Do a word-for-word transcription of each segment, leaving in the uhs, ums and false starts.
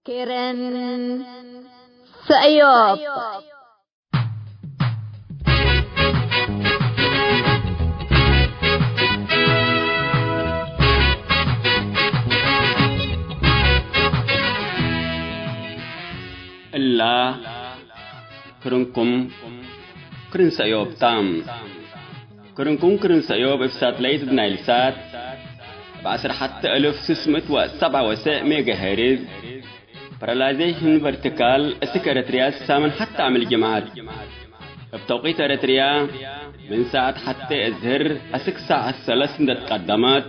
ኬረን ሰእዮብ። እላ ክርንኩም ክርን ሰእዮብ ታ። ክርንኩም ክርን ሰእዮብ እብ ሳትላይት እብ ናይል ሳት እብ ዐስር ሐተ እልፍ ስስ ምእት ወሰብዓ ወሰዕ ሜጋ ሄርዝ ፓራላይዜሽን ቨርቲካል እስክ ኤረትርያ ሳምን ሐተ ዓምል ጅምዐት እብ ተውቂት ኤረትርያ ምን ሳዐት ሐቴ እዝህር አስክ ሳዐት ሰለስ እንደ ትቀደመት፣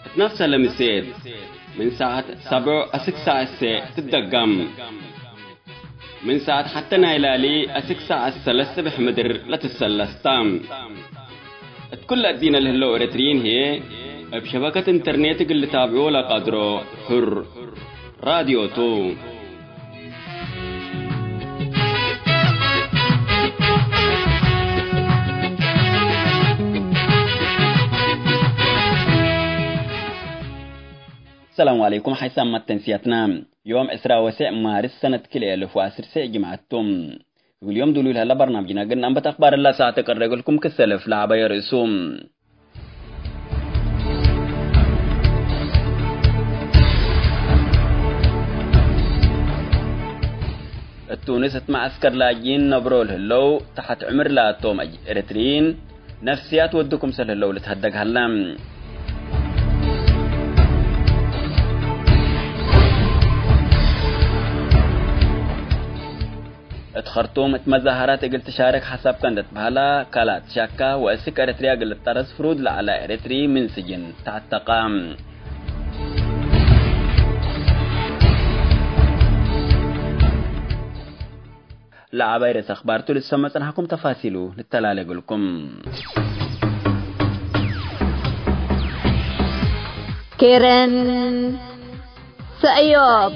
እት ነፍሰ ለምሴት ምን ሳዐት ሰብዕ አስክ ሳዐት ሴዕ ትትደገም። ምን ሳዐት ሐቴ ናይ ላሊ አስክ ሳዐት ሰለስ ጽብሕ ምድር ለትሰለስ ተ። እት ኩለ እዲነ ለህለው ኤረትርዪን ህዬ፣ እብ ሸበከት ኢንተርኔት እግል ልታብዕዎ ለቀድሮ ሑር ራድዮ ቱ። ሰላም ዐለይኩም፣ ሐይሳም መተንስያትና። ዮም ዕስራ ወሰዕ ማርስ ሰነት ክልኤ እልፍ ወዐስር ሴዕ ጅምዐት ቱ። እግል ዮም ዱሉይ ለሀለ በርናምጅና ግን አንበት አክባር እላ ሳዐት እቀርብ እግልኩም ክሰልፍ ለዐበየ ርእሱ። እት ቱኒስ እት መዐስከር ላጅኢን ነብሮ ለህለው ተሐት ዕምር ላቶም ኤረትርዪን ነፍስያት ወዱ ክምሰል ህለው ልትሀደግ ሀለ። እት ኸርቱም እት መዛሀራት እግል ትሻረክ ሐሳብከ እንዴ ትበሀላ፣ ካልኣት ሻካ ወእስክ ኤረትርያ እግል ልትጠረዝ ፍሩድ ለዐለ ኤረትሪ ምን ስጅን ተዐተቀ። ለዐባይ ርእስ አክባርቱ ልትሰመ ጽንሐኩም ተፋሲሉ ልተላሌ እግልኩም። ኬረን ሰእዮብ።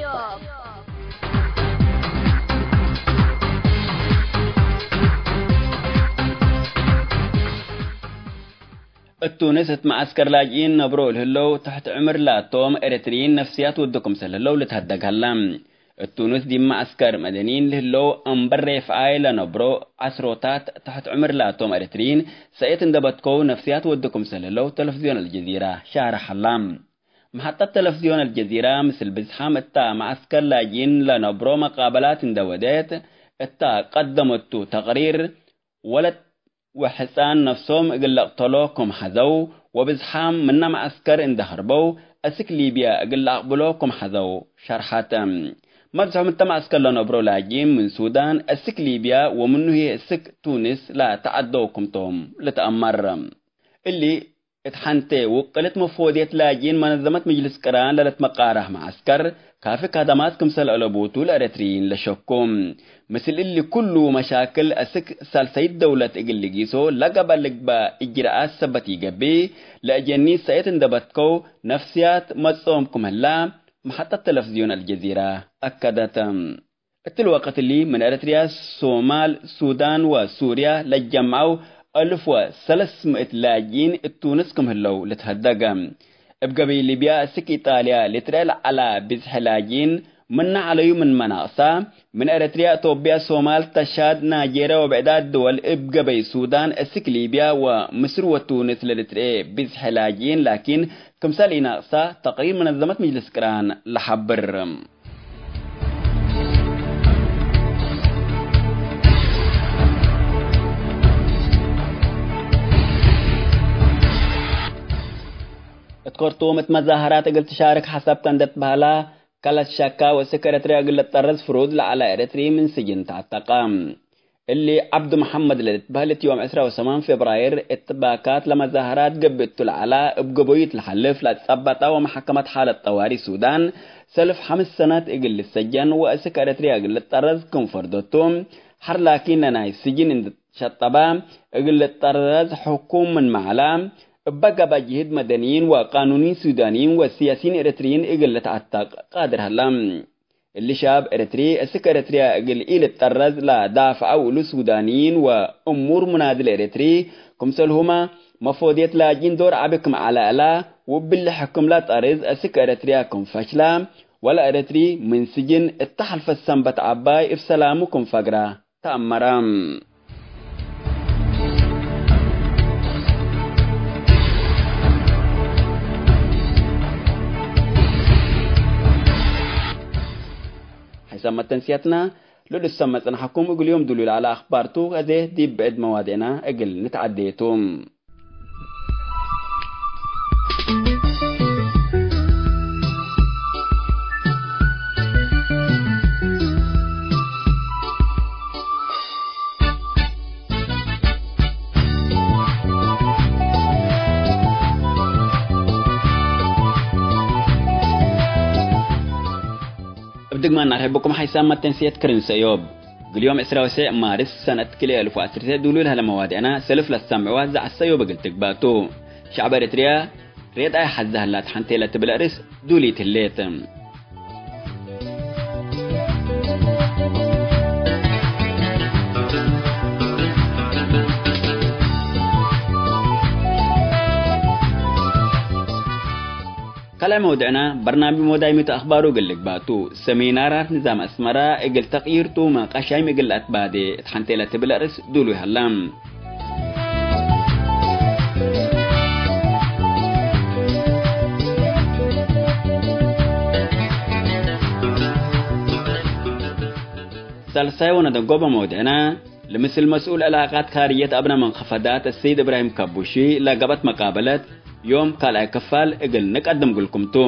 እት ቱኒስ እት መዐስከር ላጅኢን ነብሮ እልህለው ተሕት ዕምር ላቶም ኤረትርዪን ነፍስያት ወዱ ክምሰል ህለው ልትሀደግ ሀለ። እት ቱኒስ ዲብ መዐስከር መደኒን ለህለው እምበል ሬፍዓይ ለነብሮ ዐስሮታት ተሕት ዕምር ላቶም ኤረትርዪን ሰእየት እንዴ በትከው ነፍስያት ወዱ ክምሰል ህለው ተለፍዝዮን አልጀዚራ ሻርሕ ሀላ። መሐጠት ተለፍዝዮን አልጀዚራ ምስል ብዝሓም እታ መዐስከር ላጅኢን ለነብሮ መቃበላት እንዴ ወዴት እታ ቀደመቱ ተቅሪር፣ ወለት ወሕጻን ነፍሶም እግል ለቅተሎ ክም ሐዘው ወብዝሓም ምነ መዐስከር እንዴ ሀርበው አስክ ሊብያ እግል ለአቅብሎ ክም ሐዘው ሸርሐት። መብዝሖም እተ መዐስከር ለነብሮ ላጅኢን ምን ሱዳን አስክ ሊብያ ወምኑ ህዬ አስክ ቱኒስ ለተዐደው ክምቶም ልትአመር። እሊ እት ሐንቴ ውቅልት መፎድየት ላጅኢን መነዘመት ምጅልስ ቅራን ለልትመቃረህ መዐስከር፣ ካፊ ካደማት ክምሰል አለቡ ቱ ለኤረትርዪን ለሸኩ። ምስል እሊ ኩሉ መሻክል አስክ ሳልሰይት ደውለት እግል ልጊሶ ለገበ ልግበእ እጅረኣት ሰበት ኢገብእ፣ ለአጀኒት ሰእየት እንዴ በትከው ነፍስያት መጽኦም ክም ህላ መሐጠት ተለፍዝዮን አልጀዚራ አከደት። እትሊ ወቅት እሊ ምን ኤረትርያ፣ ሶማል፣ ሱዳን ወሱርያ ለጀምዐው አልፍ ወሰለስ ምእት ላጅኢን እት ቱንስ ክም ህለው ልትሀደገ። እብ ገበይ ሊብያ እስክ ኢጣልያ ልትረአ ለዐላ ብዝሒ ላጅኢን ምነ ዐለዩ ምንመ ናቅሳ፣ ምን ኤረትርያ፣ ኢትዮጵያ፣ ሶማል፣ ተሻድ፣ ናይጄርያ ወብዕዳት ድወል እብ ገበይ ሱዳን እስክ ሊብያ ወምስር ወቱንስ ለልትረአ ብዝሒ ላጅኢን ላኪን ክምሰል ኢናቅሳ ተቅሪር መነዘመት ምጅልስ ቅራን ለሐብር። እት ከርቱም እት መዛሀራት እግል ትሻርክ ሐሳብከ እንዴ ትበሀላ፣ ከለት ሸካ ወእስክ ኤረትርያ እግል ልትጠረዝ ፍሩድ ለዐለ ኤረትሪ ምን ስጅን ተዐተቀ። እሊ ዐብዱ መሐመድ ለልትበህል እት ዮም ዕስራ ወሰማን ፌብራይር እት ባካት ለመዛሀራት ገብእ ቱ ለዐላ፣ እብ ገበዩ እት ለሐልፍ ለአትጸበጠ ወመሐከመት ሓለት ጠዋሪ ሱዳን ሰልፍ ሐምስ ሰነት እግል ልሰጀን ወእስክ ኤረትርያ እግል ልትጠረዝ ክም ፈርደቱ፣ ሐር ላኪን ለናይ ስጅን እንዴ ሸጠበ እግል ልትጠረዝ ሕኩም ምንመ ዐላ፣ እበ ገበ ጅህድ መደንይን ወቃኑንይን ሱዳንይን ወስያስይን ኤረትርይን እግል ልትዐተቅ ቃድር ሀላ። እሊ ሻብ ኤረትሪ፣ እስክ ኤረትርያ እግል ኢልትጠረዝ ለዳፍዐው እሉ ሱዳንይን ወእሙር ሙናድል ኤረትሪ፣ ክምሰልሁመ መፎድየት ላጅኢን ዶር ዐቢ ክም ዐለ እላ፣ ወእብሊ ሕክም ለጠርዝ እስክ ኤረትርያ ክም ፈሽለ፣ ወለኤረትሪ ምን ስጅን እተ ሐልፈት ሰንበት ዐባይ እብ ሰላሙ ክም ፈግራ ተአመረ። ሐይሳም መተንስያትና ለልሰመ ጸንሐኩም፣ እግል ዮም ዱሉይ ለዐለ አኽባር ቱ። አዜ ዲብ ብዕድ መዋድዕና እግል ንትዐዴ ቱ። እብ ድግማ እናርሕበኩም ሐይሳም መተንስየት ክርን ሰእዮብ። እግል ዮም ዕስራ ወሰዕ ማርስ ሰነት ክልኤ እልፍ ወዐስር ዱሉይ ለህለ መዋድዕና ሰልፍ ለትሰምዕዋ ዘዐት ሰእዮብ እግል ትግባእ ቱ። ሸዕብ ኤረትርያ ሬጣይ ሐዘ ህላ ተሐንቴ ለትብል አርእስ ዱሊት ህሌት። ካልኣይ መውድዕና በርናምጅ ሞዳይሚቱ አኽባሩ እግል ልግባእ ቱ። ሰሚናራት ንዛም አስመራ እግል ተቅዪር ቱ፣ መቃሻይም እግል ለአትባዴ እት ሐንቴ ለትብል አርእስ ዱሉይ ሀላ። ሳልሳይ ወነደንጎበ መውድዕና፣ ለምስል መስኡል ዕላቃት ካርየት አብነ መንከፈዳት አሰይድ እብራሂም ከቡሺ ለገብአት መቃበለት ዮም ካልኣይ ክፋል እግል ንቀድም እግልኩም ቱ።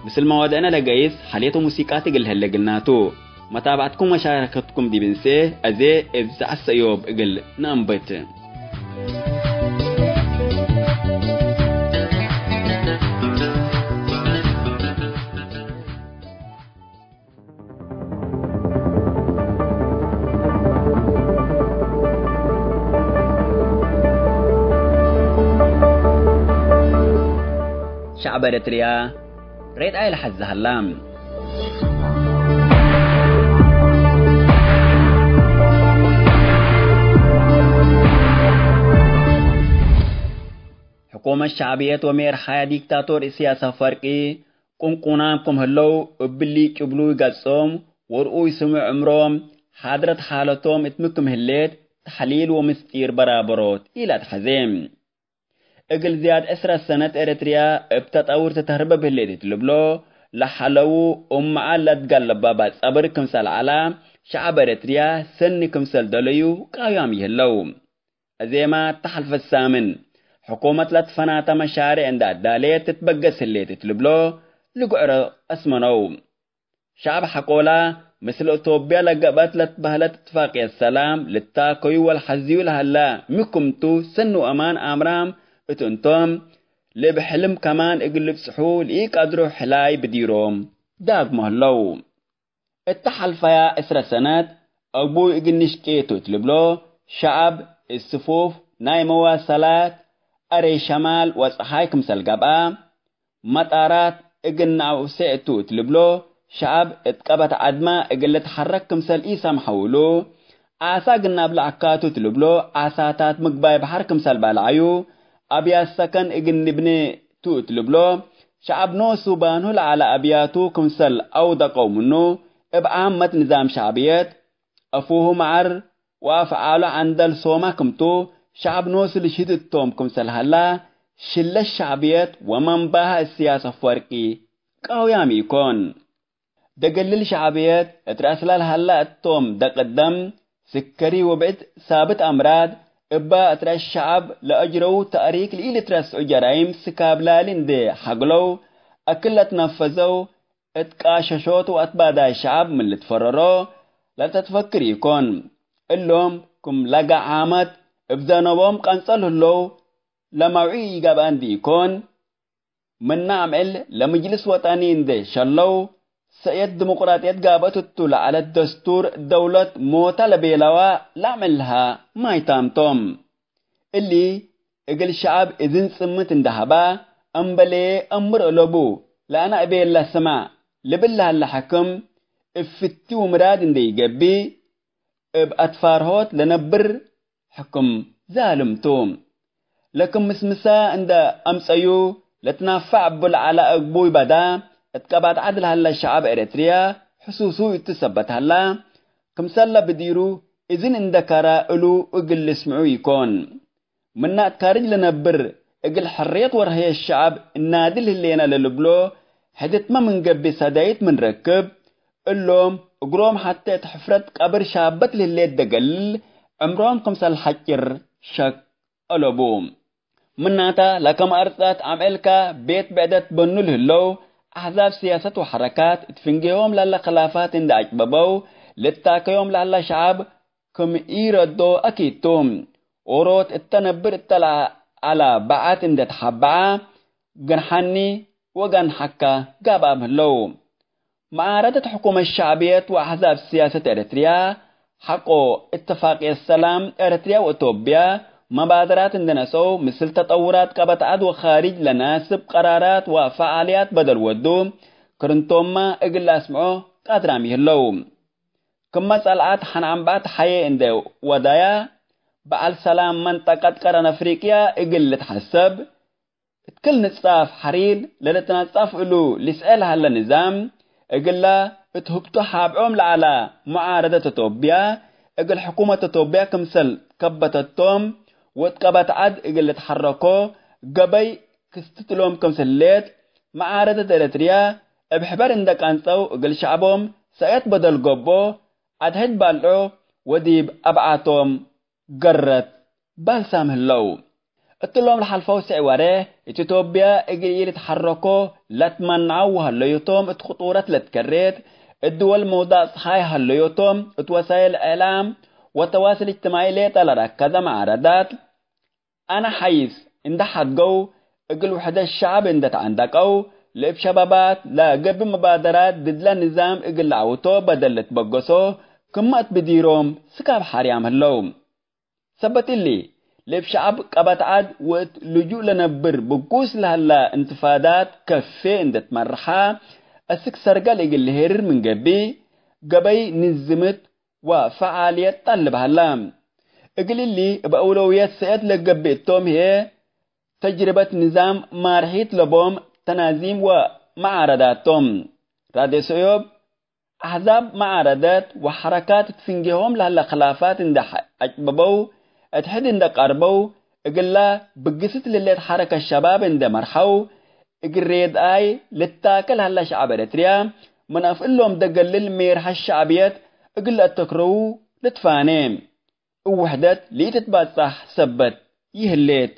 ምስል መዋድዕነ ለገይስ ሐልየት ወሙሲቃት እግል ለህለ እግልናቱ። መታብዐትኩም ወመሻረከትኩም ዲብ እንሴ አዜ እብ ዘዐት ሰእዮብ እግል ነአንብት። ሸዕብ ኤረትርያ ሬጣይ ለሐዘ ሀላ። ሕኩመት ሸዕብየት ወሜርሓያ ዲክታቶር እስያስ አፈወርቂ ቁንቁናም ክም ህለው፣ እብሊ ጭብሉይ ገጾም ወርኡይ ስሙዕ እምሮም፣ ሓድረት ሓለቶም እት ሚ ክም ህሌት ተሕሊል ወምስጢር በራበሮት ኢለአትሐዜ። እግል ዝያድ ዕስረ ሰነት ኤረትርያ እብ ተጠውር ትተህርበብ ህሌት እት ልብሎ ለሐለው፣ እብ መዓል ለትገለበ ባጽ ጸብር ክምሰል ዐላ፣ ሸዐብ ኤረትርያ ሰኒ ክምሰል ደለዩ ቃውያም ይህለው። አዜማት ተሐልፈት ሳምን፣ ሕኩመት ለትፈናተ መሻሬዕ እንደ አዳሌት ትትበገስ ህሌት እት ልብሎ ልግዕሮ አስመነው። ሸዐብ ሐቆላ፣ ምስል ኢትዮጵያ ለገብአት ለትበህለት እትፋቅየት ሰላም ልታከዩ ወለሐዝዩ ለሀላ ሚ ክምቱ፣ ሰኒ ወአማን አምራም እት እንቶም፣ ለእብ ሕልም ከማን እግል ልብጽሑ ለኢቀድሩ ሕላይ ብዲሮም ዳግሞ ህለው። እተ ሐልፈያ ዕስረ ሰነት፣ አግቡይ እግል ንሽቄ ቱ እት ልብሎ፣ ሸዐብ እት ስፉፍ ናይ መዋሰላት፣ አሬ ሸማል ወጸሓይ ክምሰል ገብአ፣ መጣራት እግል ነአውሴ እቱ እት ልብሎ፣ ሸዐብ እት ቀበት ዐድመ እግል ልትሐረክ ክምሰል ኢሰምሐው እሉ፣ ዓሳ እግል ነብልዕ አካቱ እት ልብሎ፣ ዓሳታት ምግባይ በሐር ክምሰል ባልዓዩ፣ አብያት ሰከን እግል ንብኔ ቱ እት ልብሎ፣ ሸዐብ ኖሱ ባንሁ ለዐለ አብያቱ ክምሰል አውደቀው ምኑ፣ እብ ዓመት ንዛም ሸዕብየት፣ አፉሁ መዐር ወአፍዓሉ ዐንደል ሶማ ክምቱ፣ ሸዐብ ኖሱ ልሽህድ እቶም ክምሰል ሀላ፣ ሽለት ሸዕብየት ወመንባሀ እስያስ አፈወርቂ ቃውያም ኢኮን። ደገልል ሸዕብየት እት ረአስላል ሀላ እቶም ደቅደም፣ ስከሪ ወብዕድ ሳብት አምራድ፣ እባ እት ረአስ ሸዐብ ለአጅረዉ ተእሪክ ለኢልትረስዑ ጀራይም ስካብላሊ እንዴ ሐግለው፣ አክል ለትነፈዘው እት ቃሸሾት ወአትባዳይ ሸዐብ ምን ልትፈረሮ ለተትፈክር ኢኮን። እሎም ክም ለገ ዓመት እብ ዘነቦም ቀንጸል ህለው ለመውዒ ኢገብአ እንዲ ኢኮን። ምነ አምዕል ለምጅልስ ወጠኒ እንዴ ሸለው፣ ሰእየት ዲሞቅራጥየት ጋብአት እቱ ለዐለት ደስቱር ደውለት ሞተ ለቤለዋ ለአምዕል ለሀ ማይታም ቶም። እሊ እግል ሸዐብ እዝን ጽምት እንዴ ሀባ፣ እምበሌ አምር እለቡ ለአነ እቤለ ስማዕ ልብል ለሀለ ሕክም፣ እብ ፍቲ ወምራድ እንዴ ኢገብእ፣ እብ አትፋርሆት ለነብር ሕክም ዛልም ቱ። ለክም ምስምሰ እንደ አምጸዩ ለትናፈዕ እቡ ለዐለ እግቡይ በዳ፣ እት ቀባትዐት ለሀለ ሸዐብ ኤረትርያ ሕሱሱ እቱ ሰበት ሀላ፣ ክምሰለ ብዲሩ እዝን እንደ ከረ እሉ እግል ልስምዑ ኢኮን። ምና እት ካርጅ ለነብር እግል ሕርየት ወረህየት ሸዐብ እናድል ህሌነ ለልብሎ ሕድትመ ምን ገብእ ሰዳይት ምን ረክብ፣ እሎም እግሮም ሐቴ እት ሕፍረት ቀብር ሻበት ለህሌት ደገልል ዕምሮም ክምሰል ሐጭር ሸክ አለቡ። ምናተ፣ ለከም አርጸት አምዕልከ ቤት ብዕደት በኑ ለህለው አሕዛብ ስያሰት ወሐረካት፣ እት ፍንጌሆም ለለ ክላፋት እንደ አጭበበው፣ ልታከዮም ለሀለ ሸዐብ ክም ኢረዶ አኪድ ቱ። ኦሮት እተ ነብር እተ ለዐለ በዐት እንደ ተሐበዐ፣ ገንሐኒ ወገንሐከ ጋብአም ህለው። መዓረደት ሕኩመት ሸዕብየት ወአሕዛብ ስያሰት ኤረትርያ፣ ሐቆ እትፋቅየት ሰላም ኤረትርያ ወእቶብያ መባደራት እንደ ነሰው፣ ምስል ተጠውራት ቀበት ዐድ ወኻሪጅ ለናስብ ቀራራት ወፈዓልያት በደል ወዱ፣ ክርንቶምመ እግል ለአስምዖ ቃድራም ይህለው። ክመ ጸልዐት ሐንዐንባዕት ሐዬ እንደ ወዳያ፣ በዐል ሰላም መንጠቀት ቀረን አፍሪቅያ እግል ልትሐሰብ፣ እት ክል ንጻፍ ሐሪር ለልትነጸፍ እሉ ልስዔ ለሀለ ንዛም፣ እግለ እት ህብቱ ሐብዖም ለዐለ ሙዓረደት እቶብያ፣ እግል ሕኩመት እቶብያ ክምሰል ከበተቶም ወእት ቀበት ዐድ እግል ልትሐረኮ ገበይ ክስትት እሎም ክምሰል ህሌት፣ መዓረደት ኤረትርያ እብ ሕበር እንደ ቀንጸው እግል ሸዕቦም ሰእየት በደል ገብኦ፣ አድሕድ ባልዖ ወዲብ አብዓቶም ገረት ባልሳም ህለው። እትሎም ለሐልፈው ስዕ ወሬሕ እት ኢትዮጵያ እግል ኢልትሐረኮ ለትመንዐው ወሀለዮቶም እት ክጡረት ለትከሬት፣ እት ድወል መውዳቅ ጸሓይ ሀለዮቶም እት ወሳይል እዕላም ወተዋስል እጅትማዒ ሌጠ ለረከዘ መዓረዳት፣ አነ ሐይስ እንደ ሐድገው እግል ውሕደት ሸዐብ እንደ ተዐንደቀው፣ ለእብ ሸባባት ለገብእ መባደራት ድድለ ንዛም እግል ለዐውቶ በደል ልትበገሶ ክመ እት ብዲሮም ስካብ ሐርያም ህለው። ሰበት እሊ፣ ለእብ ሸዐብ ቀበት ዐድ ወእት ልጁእ ለነብር ብጉስ ለሀላ እንትፋዳት ከፌ እንደ ትመርሐ፣ አስክ ሰርገል እግል ልሄርር ምን ገብእ፣ ገበይ ንዝምት ወፈዓልየት ጠልብ ሀላ። እግል እሊ፣ እብ አውለውየት ሰእየት ለገብእ እቶም ህዬ፣ ተጅርበት ንዛም ማርሒት ለቦም ተናዚም ወመዓረዳት ቶም። ራድዮ ሰእዮብ፣ አሕዛብ መዓረደት ወሐረካት እት ፍንጌሆም ለሀለ ክላፋት እንደ ሐ-፣ አጭበበው፣ እት ሕድ እንደ ቀርበው፣ እግላ ብግስት ለሌት ሐረከት ሸባብ እንደ መርሐው፣ እግል ሬድኣይ ልታከ ለሀለ ሸዐብ ኤረትርያ፣ ምን አፍ እሎም ደገልል ሜርሐት ሸዕብየት እግል ለአተክረዉ ልትፋኔ። እብ ውሕደት ለኢትትባጻሕ ሰበት ይህሌት።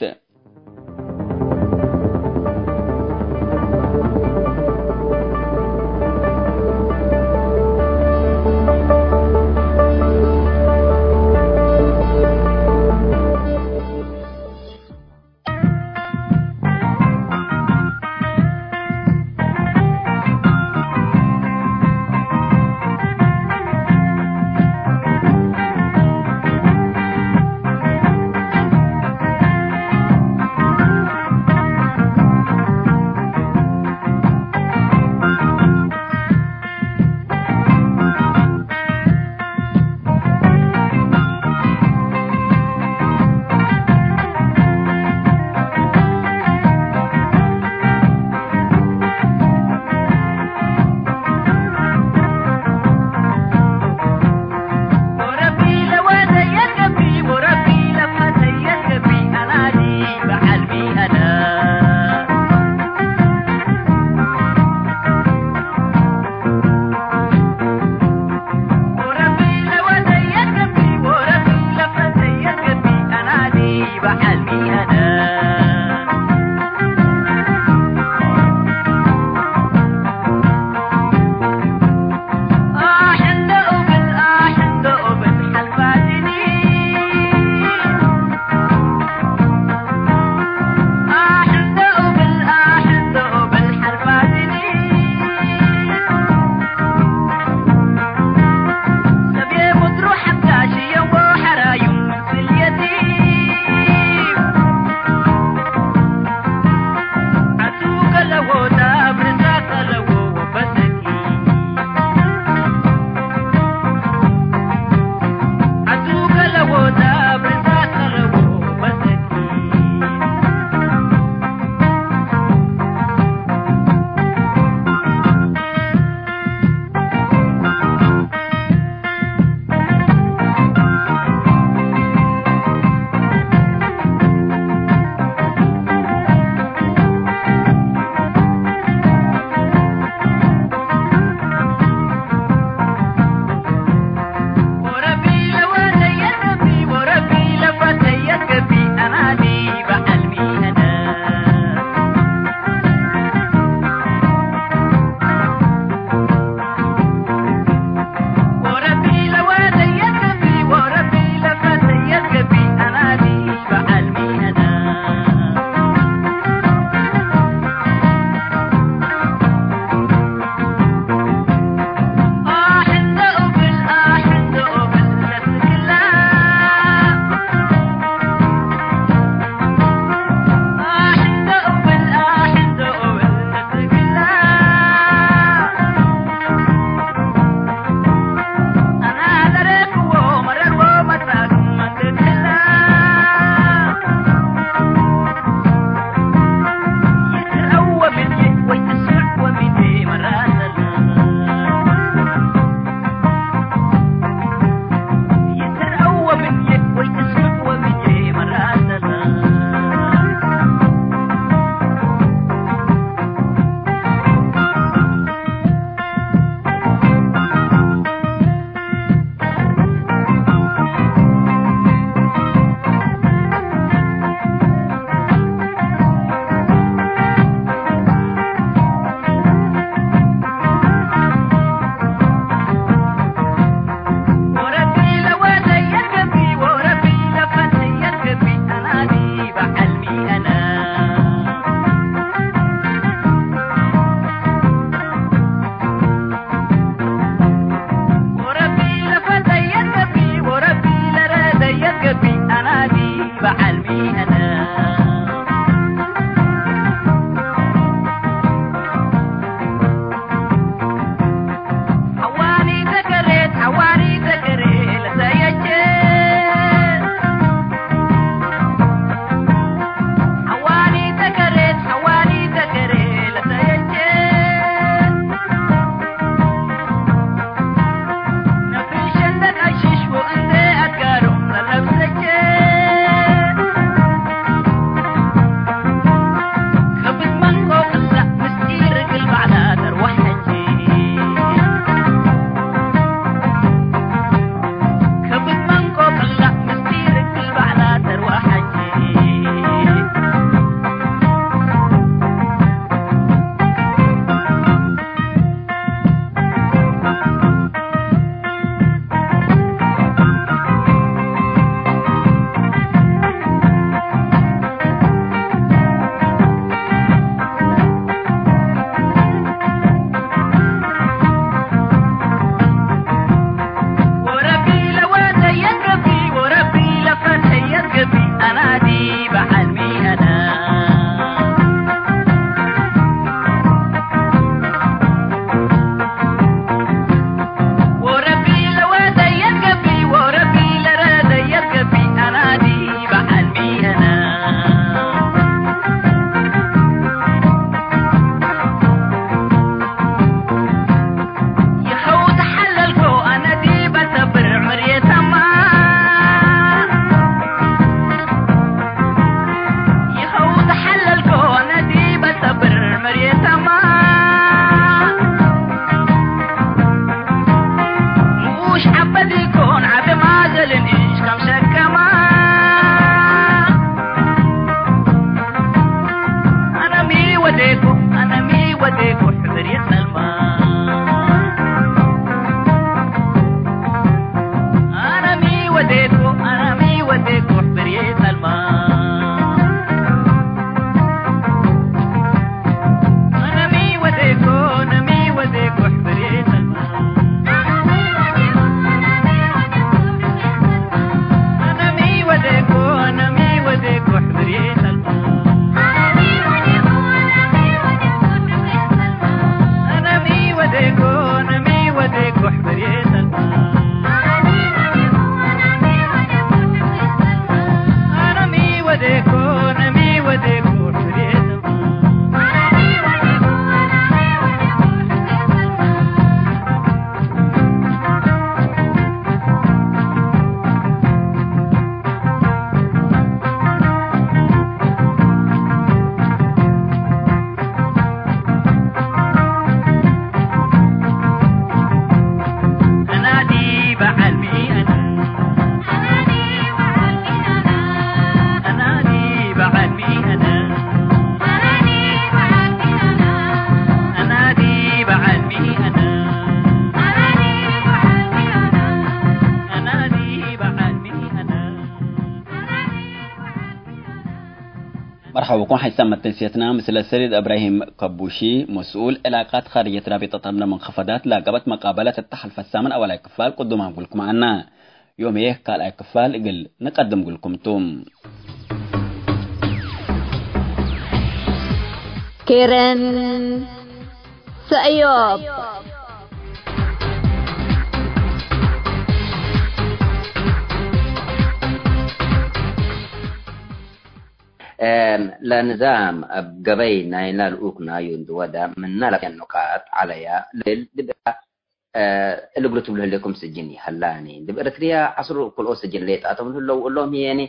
መርሐበኩም ሐይሳም መተንስየትና ምስለ ሰይድ እብራሂም ከቡሺ፣ መስኡል ዕላቃት ካርጅየት ራቢጠት አምነ መንኸፈዳት፣ ለአቀበት መቃበለት እተ ሐልፈት ሳምን አወላይ ክፋል ቅዱማም እግልኩም ዐና። ዮምዬ ካልኣይ ክፋል እግል ንቀድም እግልኩም ቱ። ኬረን ሰእዮብ። ለንዛም እብ ገበይ ናይላ ልኡክ ናዩ እንዲ ወደ፣ ምነ ለአክየን ኑቃጥ ዐለያ ልብል ድብአ፣ እሊ እግሉ ትብሉ ህሌኩም ስጅን ይሀላኒ። ዲብ ኤረትርያ ዐስር ክልኦ ስጅን ሌጣቶም ህለው፣ እሎም ህዬኒ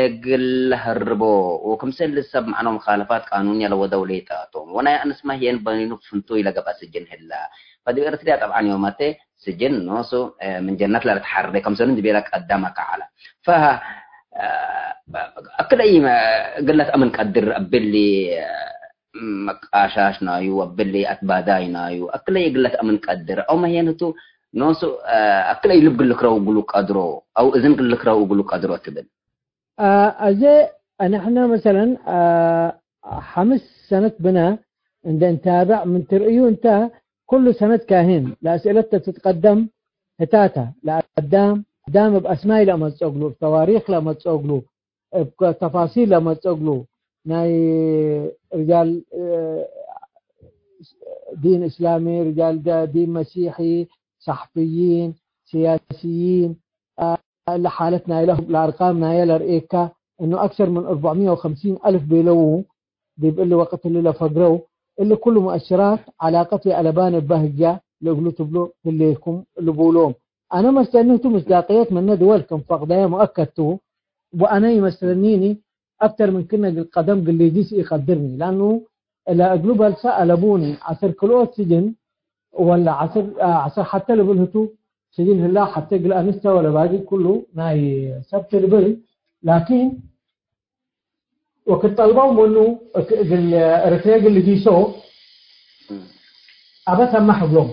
እግል ለሀርቦ ወክምሰል ሰብ መዕኖ መኻለፋት ቃኑንየ ለወደው ሌጣቶም። ወናይ አንስመ ህዬን በኒኑ ፍንቱይ ለገብአ ስጅን ህላ። ፈዲብ ኤረትርያ ጠብዓን ዮመቴ ስጅን ኖሱ ምን ጀነት ለልትሐሬ ከምሰሉ እንዲ ቤለ ቀደመ ከዐለ። ፈሀ አክለይ እግል ለትአምን ቀድር እብሊ መቃሻሽ ናዩ ወብሊ አትባዳይ ናዩ። አክለይ እግል ለትአምን ቀድር አው መህየን ህቱ ኖሱ አክለይ ልብ እግል ልክረው እግሉ ቀድሮ አው እዝን እግል ልክረው እግሉ ቀድሮ ትብል። አዜ ንሕነ መሰለን ሐምስ ሰነት ብነ እንደ እንታብዕ ምን ትርእዩ እንተ ኩሉ ሰነት ካህን ለአስእለት ትትቀደም ህታተ ለአዳም አዳም እብ አስማይ ለአመጽኦ እግሉ፣ እብ ተዋሪክ ለአመጽኦ እግሉ፣ እብ ተፋሲል ለአመጽኦ እግሉ፣ ናይ ርጃል ዲን እስላሚ፣ ርጃል ዲን መሲሒ፣ ሰሕፍይን፣ ስያስይን፣ እሊ ሓለት ናይለ ለአርቃም ናየ ለርኤካ እኑ አክሰር ምን አርበዕ ሚት ወከምሲን አልፍ ቤለው ዲብ እሊ ወቅት እሊ ለፈግረው፣ እሊ ኩሉ ሙአሽራት ዐላቀት የአለባን እበ ህግያ ለእግሉ ትብሎ ህሌኩም ልቡሎም። አነ መስተኒ ህቱ ምስዳቅየት ምነ ድወል ክም ፈቅደየ ሙአከድ ቱ፣ ወአነ ኢመስለኒኒ አክተር ምን ክነ እግል ቀደም እግል ሊጊስ ኢቀድርኒ፣ ለአኑ እለ እግሉ በልሰ አለቡኒ፣ ዐስር ክልኦት ስጅን ወለ ዐስር ሐተ ልብል ህቱ ስጅን ህላ፣ ሐቴ እግል አንስተ ወለባጊ ኩሉ ናይ ሰብት ልብል፣ ላኪን ወክድ ጠልበው ምኑ እግል ኤረትርየ እግል ልጊሶ አበ ሰመሕ እግሎም።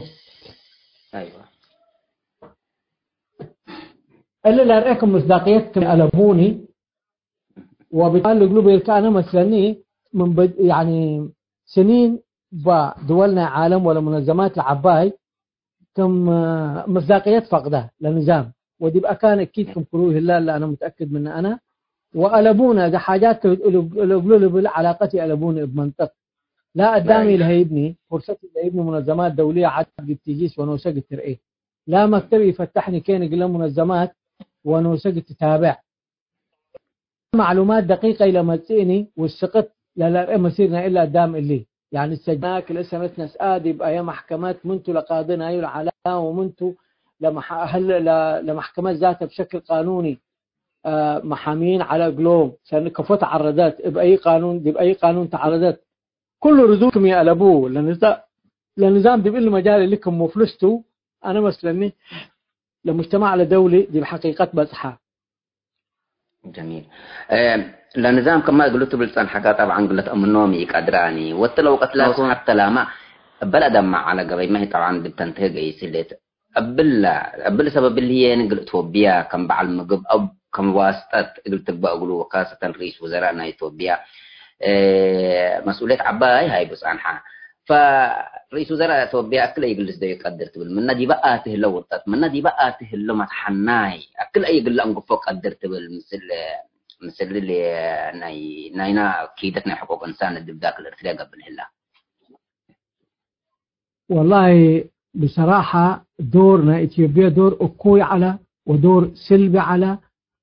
እሊ ለርኤ ክም ምስዳቅየት ክም አለቡኒ፣ ወብታል እግሉ ቤልከ አነ መስለኒ ምን በ-፣ ያኒ ስኒን በ ድወል ናይ ዓለም ወለ ሙነዘማት ለዐባይ ክም ምስዳቅየት ፈቅደ ለንዛም፣ ወዲብ አካን እኪድ ክም ክሩይ ህላል ለአነ ሙትአክድ ምነ አነ ወአለቡነ እዘ ሓጃት እለ እግሉ ልብል ዐላቀት ይአለቡኒ እብ መንጥቅ ላ አዳሚ ለሀይብኒ፣ ፉርሰት ለሀይብኒ ሙነዘማት ደውልየ ዐድ ግድ ቲጂስ ወኖሰ ግድ ትርኤ፣ ላ መክተብ ኢፈተሕኒ ኬን እግለ ሙነዘማት ወኖሰ ግድ ትታብዕ። ማዕሉማት ደቂቀ ኢለመጽእኒ ውስቅት ለለርኤ መሲር ናይ እለ አዳም እሊ። ያኒ ሰጅና ክልኤ ሰነት ነስአ ዲብ አየ መሕከመት፣ ምንቱ ለቃዲ ናዩ ለዐላ ወምንቱ ለመሐ-፣ ህለ ለ-፣ ለመሕከመት ዛተ ብሸክል ቃኑኒ፣ አ፣ መሓሚይን ዐለ እግሎም። ሰኒ ከፎ ተዐረደት፣ እብ አይ ቃኑን፣ ዲብ አይ ቃኑን ተዐረደት፣ ኩሉ ርዱድ ክም ይአለቡ ለንዛ-፣ ለንዛም ዲብ እሊ መጃል እሊ ክም ሙፍልስ ቱ፣ አነ መስለኒ ለሙጅተማዕ ለደውሊ ዲብ ሐቂቀት በጽሐ። ጀሚል። እ፣ ለንዛም ከማ እግሉ ትብል ጸንሐከ፣ ጠብዓን እግል ለትአምኖም ኢቀድራኒ። ወእተ ለወቀት ላቱ ሐተ ላመ እበ ለአደማ ዐለ ገበይመ ህይ ጠብዓን ዲብ ተንትህ ገይስ ህሌት። እብለ፣ እብል ሰበብ እሊ ህዬ እግል ኢትዮጵያ ከም በዐል ምግብ አው ከም ዋስጠት እግል ትግበእ እግሉ፣ ወካሰተን ርኢስ ውዘራእ ናይ ኢትዮጵያ፣ እ፣ መስኡልየት ዐባይ ሀይቡ ጸንሐ። ፈርኢስ ውዘራእ ኢትዮጵያ አክል አይ እግል ልስደዩ ቀድር ትብል፣ ምነ ዲበ አቲ ህለ ውርጠት፣ ምነ ዲበ አቲ ህለ መትሐናይ፣ አክል አይ እግል ለአንግፎ ቀድር ትብል፣ ምስል፣ ምስል ለ-፣ ናይ፣ ናይና ኪደት ናይ ሕቁቅ እንሳን ዲብ ዳክል ኤርትርያ ገብእ ህላ። ወላሂ ብሰራሐ ዶር ናይ ኢትዮጵያ ዶር እኩይ ዐለ፣ ወዶር ስልቢ ዐለ፣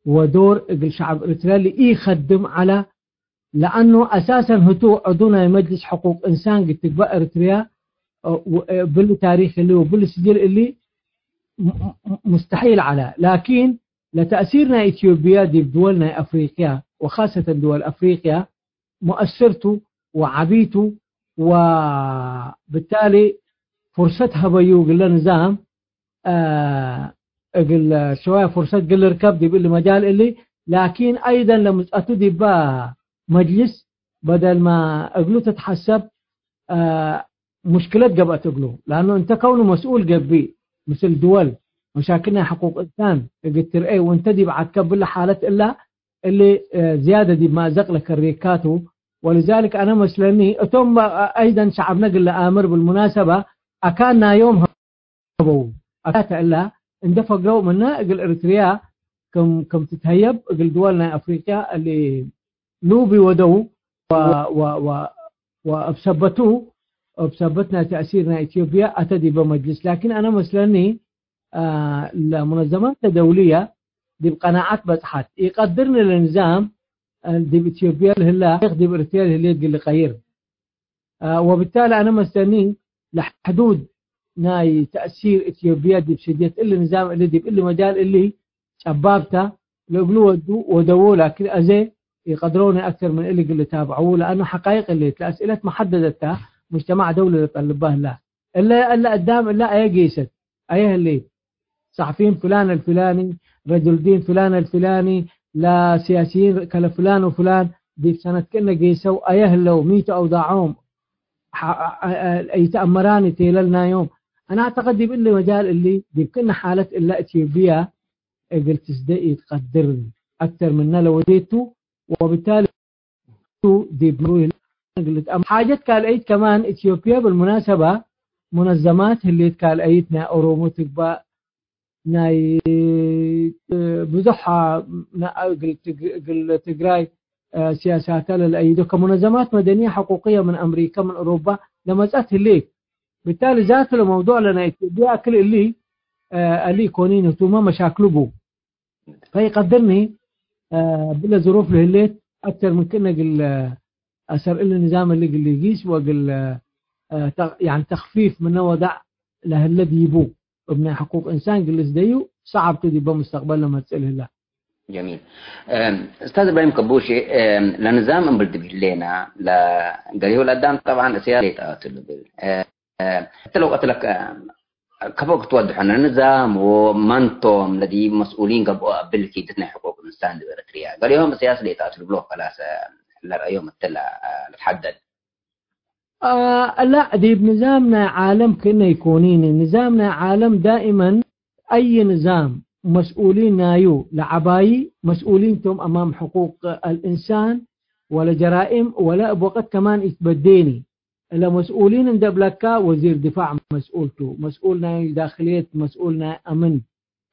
ወዶር እግል ሸዐብ ኤርትርያ ለኢከድም ዐለ። ለአኑ አሳሰን ህቱ ዐዱ ናይ መጅልስ ሕቁቅ እንሳን ግትግባእ ኤርትርያ፣ እ፣ ው-፣ እ፣ ብሊ ታሪክ እሊ ወብሊ ስጅል እሊ ም-፣ ም-፣ ሙስተሒል ዐለ። ላኪን ለተእሲር ናይ ኢትዮጵያ ዲብ ድወል ናይ አፍሪቅያ ወካሰተን ድወል አፍሪቅያ ሙአስር ቱ ወዐቢ ቱ፣ ወብታሊ ፉርሰት ሀበዩ እግለ ንዛም አ፣ እግል ሸዋየ ፉርሰት እግል ልርከብ ዲብ እሊ መጃል እሊ፣ ላኪን አይደን ለምጽአቱ ዲበ መጅልስ በደልመ እግሉ ትትሐሰብ፣ አ፣ ሙሽክለት ገብአት እግሉ። ለአኑ እንተ ከውኑ መስኡል ገብእ፣ ምስል ድወል መሻክል ናይ ሕቁቅ እንሳን እግል ትርኤ፣ ወእንተ ዲብ ዐድ ከብለ ሓለት እላ እሊ፣ እ፣ ዝያደ ዲብ መእዘቅ ለከሬካቱ። ወልዛልክ አነ መስለኒ፣ እቶም፣ አ-፣ አይደን ሸዐብነ እግል ለአምር ብልሙናሰባ፣ አካን ናዮም ሀበው። አካተ እላ እንደ ፈግረው ምነ እግል ኤሪትሪያ ክም፣ ክም ትትሀየብ እግል ድወል ናይ አፍሪቅያ እሊ ሉቢ ወደው ወ-፣ ወ-፣ ወ-፣ ወእብ ሰበቱ፣ እብ ሰበት ናይ ተእሲር ናይ ኢትዮጵያ አተ ዲበ መጅልስ። ላኪን አነ መስለኒ፣ አ፣ ለሙነዘማት ደውልየ ዲብ ቀናዐት በጽሐት። ኢቀድርኒ ለንዛም፣ አ፣ ዲብ ኢትዮጵያ ለህላ ዲብ ኤርትርያ ለህሌት እግል ልቀይር። አ፣ ወብታሊ አነ መስተኒ ለሕዱድ ናይ ተእሲር ኢትዮጵያ ዲብ ስድየት እሊ ንዛም እሊ ዲብ እሊ መጃል እሊ ጨባብታ ለእግሉ ወዱ ወደዎ፣ ላኪን አዜ ኢቀድረውኒ አክተር ምን እሊ እግል ልታብዐዉ፣ ለአኑ ሐቃይቅ ህሌት ለአስእለት መሐደደት ተ፣ ሙጅተማዕ ደውሊ ለጠልባ ህላ። እለ፣ እለ አዳም እለ አየ ጌሰት፣ አየ ህሌት፣ ሰሕፊን ፍላን አልፍላኒ፣ ረጁል ዲን ፍላን አልፍላኒ፣ ለሲያሲይን ከለ ፍላን ወፍላን፣ ዲብ ሰነት ክእነ ጌሰው አየ ህለው፣ ሚ ቱ አውዳዖም፣ ሐ-፣ አ-፣ አ-፣ አይተአመራኒ ቴለልናዮም። አነ አዕተቅድ ዲብ እሊ መጃል እሊ፣ ዲብ ክእነ ሓለት እለ ኢትዮጵያ እግል ትስደ ኢትቀድር፣ አክተር ምነ ለወዴቱ፣ ወብታሊ ቱ ዲብ ምሩይ እግል ልትአም-፣ ሓጀት ካልአይት ከማን ኢትዮጵያ፣ ብልሙናሰባ፣ ሙነዘማት ህሌት ካልአይት ናይ ኦሮሞ ትግባእ፣ ናይ ብዙሕ ና-፣ እግል ትግ-፣ እግል ትግራይ፣ አ፣ ሲያሳተ ለለአይዶ ከሙነዘማት መደንየ ሕቁቅየ ምን አምሪከ ምን ኦሮባ ለመጽአት ህሌት። ብታሊ ዛቱ ለመውዱዕ ለናይ ኢትዮጵያ እክል እሊ፣ አ፣ እሊ ኢኮኒን ህቱመ መሻክሉ ቡ። ፈኢቀድርኒ፣ አ፣ ብለ ዝሩፍ ለህሌት አክተር ምን ክእነ እግል አሰር እሊ ንዛም እሊ እግል ሊጊስ ወእግል፣ አ፣ ተ-፣ ያኒ ተክፊፍ ምነ ወዳዕ ለህለ ዲቡ እብ ናይ ሕቁቅ እንሳን እግል ልስደዩ ሰዓብ ቱ ዲበ ሙስተቅበል ለመጽእ ለህላ። ጀሚል። እም፣ ኡስታዝ እብራሂም ከቡሺ፣ እም፣ ለንዛም እምብል ዲብ ህሌና፣ ለገሌሁ ለአዳም ጠብዓን እስያስ ሌጣቱ ልብል። እ፣ እተ ለውቀት ለከ፣ ከፎ ክትወድሖነ ንዛም ወመንቶም ለዲብ መስኡሊን ገብኦ አብል ኪድት ናይ ሕቁቅ እንሳን ዲብ ኤረትርያ። ገሌሆም እስያስ ሌጣቱ ልብሎ ከላሰ ለረአዮም እተ ለ-፣ ለትሐደድ። አ፣ ላ፣ ዲብ ንዛም ናይ ዓለም ክእነ ኢኮኒኒ። ንዛም ናይ ዓለም ዳኢመን አይ ንዛም መስኡሊን ናዩ ለዐባዪ መስኡሊን ቶም አማም ሕቁቅ አልእንሳን ወለጀራኢም ወለ እብ ወቅት ከማን ኢትበዴኒ። እለ መስኡሊን እንዴ እብለካ ወዚር ድፋዕ መስኡል ቱ፣ መስኡል ናይ ዳክልየት፣ መስኡል ናይ አምን፣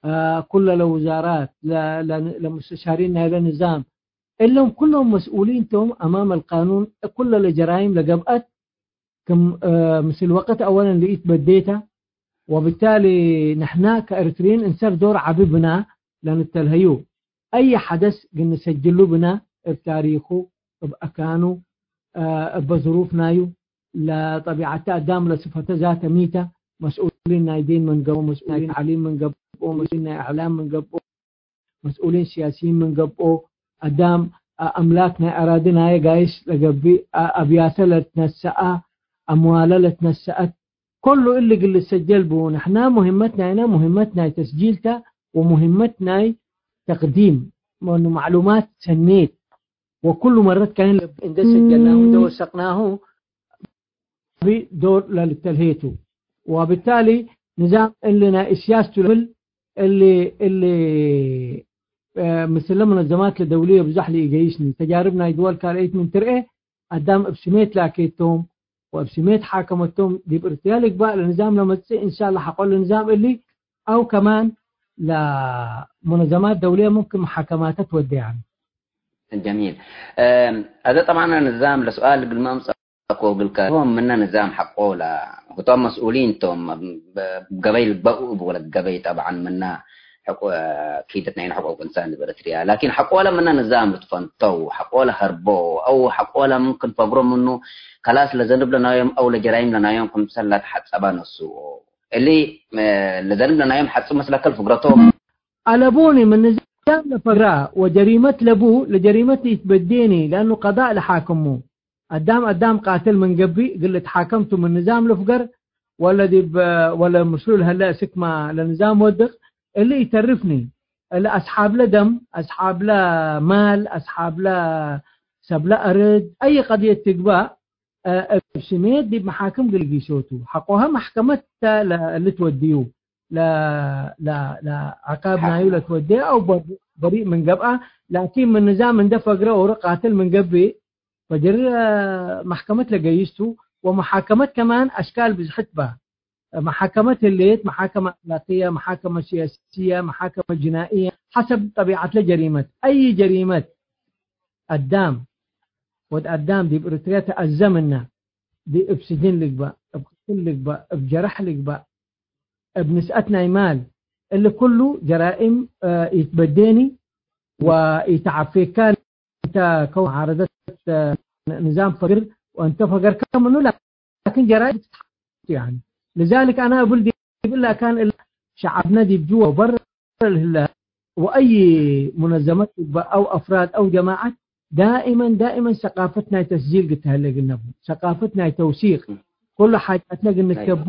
አ፣ ኩለ ለውዛራት፣ ለ-፣ ለ-፣ ለሙስተሻሪን ናይለ ንዛም፣ እሎም ኩሎም መስኡሊን ቶም አማም አልቃኑን፣ ኩለ ለጀራይም ለገብአት ክም፣ እ፣ ምስል ወቅት አወለን ለኢትበዴተ፣ ወብታሊ ንሕና ከኤርትርይን እንሰር ዶር ዐቢ ብና ለንተልሀዩ። አይ ሐደስ ግንሰጅሉ ብና እብ ታሪኩ፣ እብ አካኑ፣ እ፣ እበ ዝሩፍ ናዩ፣ ለጠቢዐተ አዳም ለስፈተ ዛተ ሚተ፣ መስኡሊን ናይ ዲን ምን ገብኦ፣ መስኡሊን ናይ ተዕሊም ምን ገብኦ፣ መስኡሊን ናይ እዕላም ምን ገብኦ፣ መስኡሊን ሲያሲይን ምን ገብኦ፣ አዳም፣ አ-፣ አምላክ ናይ አራዲ ናየ ጋይስ ለገብእ፣ አ-፣ አብያተ ለትነሰአ፣ አምዋለ ለትነሰአት፣ ኩሉ እሊ እግል ልሰጀል ቡ። ንሕና ሙህመት ናይና ሙህመት ናይ ተስጂል ተ ወሙህመት ናይ ተቅዲም፣ መኑ ማዕሉማት ሰኔት፣ ወኩሉ መረት ካይን እንደ ሰጀልናሁ፣ እንደ ወሰቅናሁ፣ ዶር ለልተልሄቱ። ወብታሊ ንዛም እሊ ናይ እስያስ ቱ ልብል እሊ፣ እሊ፣ እ፣ ምስለ ሙነዘማት ለደውልየ ብዛሕ ለኢገይስኒ። ተጃርብ ናይ ድወል ካልአይት ምን ትርኤ፣ አዳም እብ ስሜት ላኬቶም ወእብ ስሜት ሓከመቶም ዲብ እርትርያ ልግባእ ለንዛም ለመጽእ፣ እንሻላ ሐቆ ለንዛም እሊ አው ከማን ለሙነዘማት ደውልየ ሙምክን መሓከማተ ትወዴ ያኒ። ጀሚል። እም፣ አዜ ጠብዓን ንዛም ለሱኣል እግል መምጸእኮ እግልከ፣ ህቶም ምነ ንዛም ሐቆ ለ፣ ህቶም መስኡሊን ቶም፣ ብ-፣ ገበይ ልግበኡ እብ ወለት ገበይ ጠብዓን ምነ ሕቁ-፣ ኪደት ናይነ ሕቁቅ እንሳን ዲብ ኤረትርያ። ላኪን ሐቆለ ምነ ንዛም ልትፈንተው፣ ሐቆለ ሀርቦ፣ አው ሐቆለ ምምክን ፈግሮ ምኑ፣ ከላስ ለዘንብ ለናዮም አው ለጀራይም ለናዮም ክምሰል ለትሐጸበ ነስኦ። እሊ፣ እ፣ ለዘንብ ለናዮም ሐጽብ መስለከ ለፍግረቶም። አለቡኒ ምን ንዛም ለፈግራ ወጀሪመት ለቡ ለጀሪመት ኢትበዴኒ፣ ለአኑ ቀዳእ ለሓክሙ። አዳም አዳም ቃትል ምን ገብእ እግል ልትሓከም ቱ ምን ንዛም ልፍገር፣ ወለ ዲብ፣ ወለ ምስሉ ለሀለ እስክመ ለንዛም ወድቅ፣ እሊ ኢተርፍኒ። እሊ አስሓብለ ደም፣ አስሓብለ ማል፣ አስሓብለ ሰብለ አርድ፣ አይ ቀድየት ትግባእ፣ እ፣ እብ ስሜት ዲብ መሓክም እግል ጊሶቱ። ሐቆሀ መሕከመት ተ ለልትወድዩ። ለ-፣ ለ-፣ ለዐቃብ ናዩ ለትወዴ አው በ-፣ በሪእ ምን ገብአ፣ ላኪን ምን ንዛም እንደ ፈግረ ኦሮ ቃትል ምን ገብእ፣ ፈጅር፣ አ፣ መሕከመት ለገይስ ቱ፣ ወመሓከመት ከማን አሽካል ብዝሕት በ። መሓከመት ህሌት፣ መሓከመ አክላቅየ፣ መሓከመ ሲያስየ፣ መሓከመ ጅናእየ፣ ሐሰብ ጠቢዐት ለጀሪመት። አይ ጀሪመት አዳም፣ ወድ አዳም ዲብ እርትርየ ተአዘምነ፣ ዲ እብ ስጅን ልግበእ፣ እብ ቅትል ልግበእ፣ እብ ጀረሕ ልግበእ፣ እብ ንስአት ናይ ማል፣ እሊ ኩሉ ጀራኢም፣ አ፣ ኢትበዴኒ ወኢተዓፌካኒ። እንተ ከው መዓረደት፣ አ፣ ንዛም ፈግር፣ ወእንተ ፈገርከ ምኑ፣ ላኪን ጀራኢም ብትትሓቱ፣ ያኒ። ለዛሊክ አነ እብል ዲብ እለ አካን እለ ሸዐብነ ዲብ ጅወ ወበረ ለህለ ወአይ ሙነዘመት እበ አው አፍራድ አው ጀማዐት ዳኢመን፣ ዳኢመን ሰቃፈት ናይ ተስጂል ግተሀለ እግል ነቡ። ሰቃፈት ናይ ተውሲቅ። ኩሉ ሓጃትነ እግል ንክተቡ፣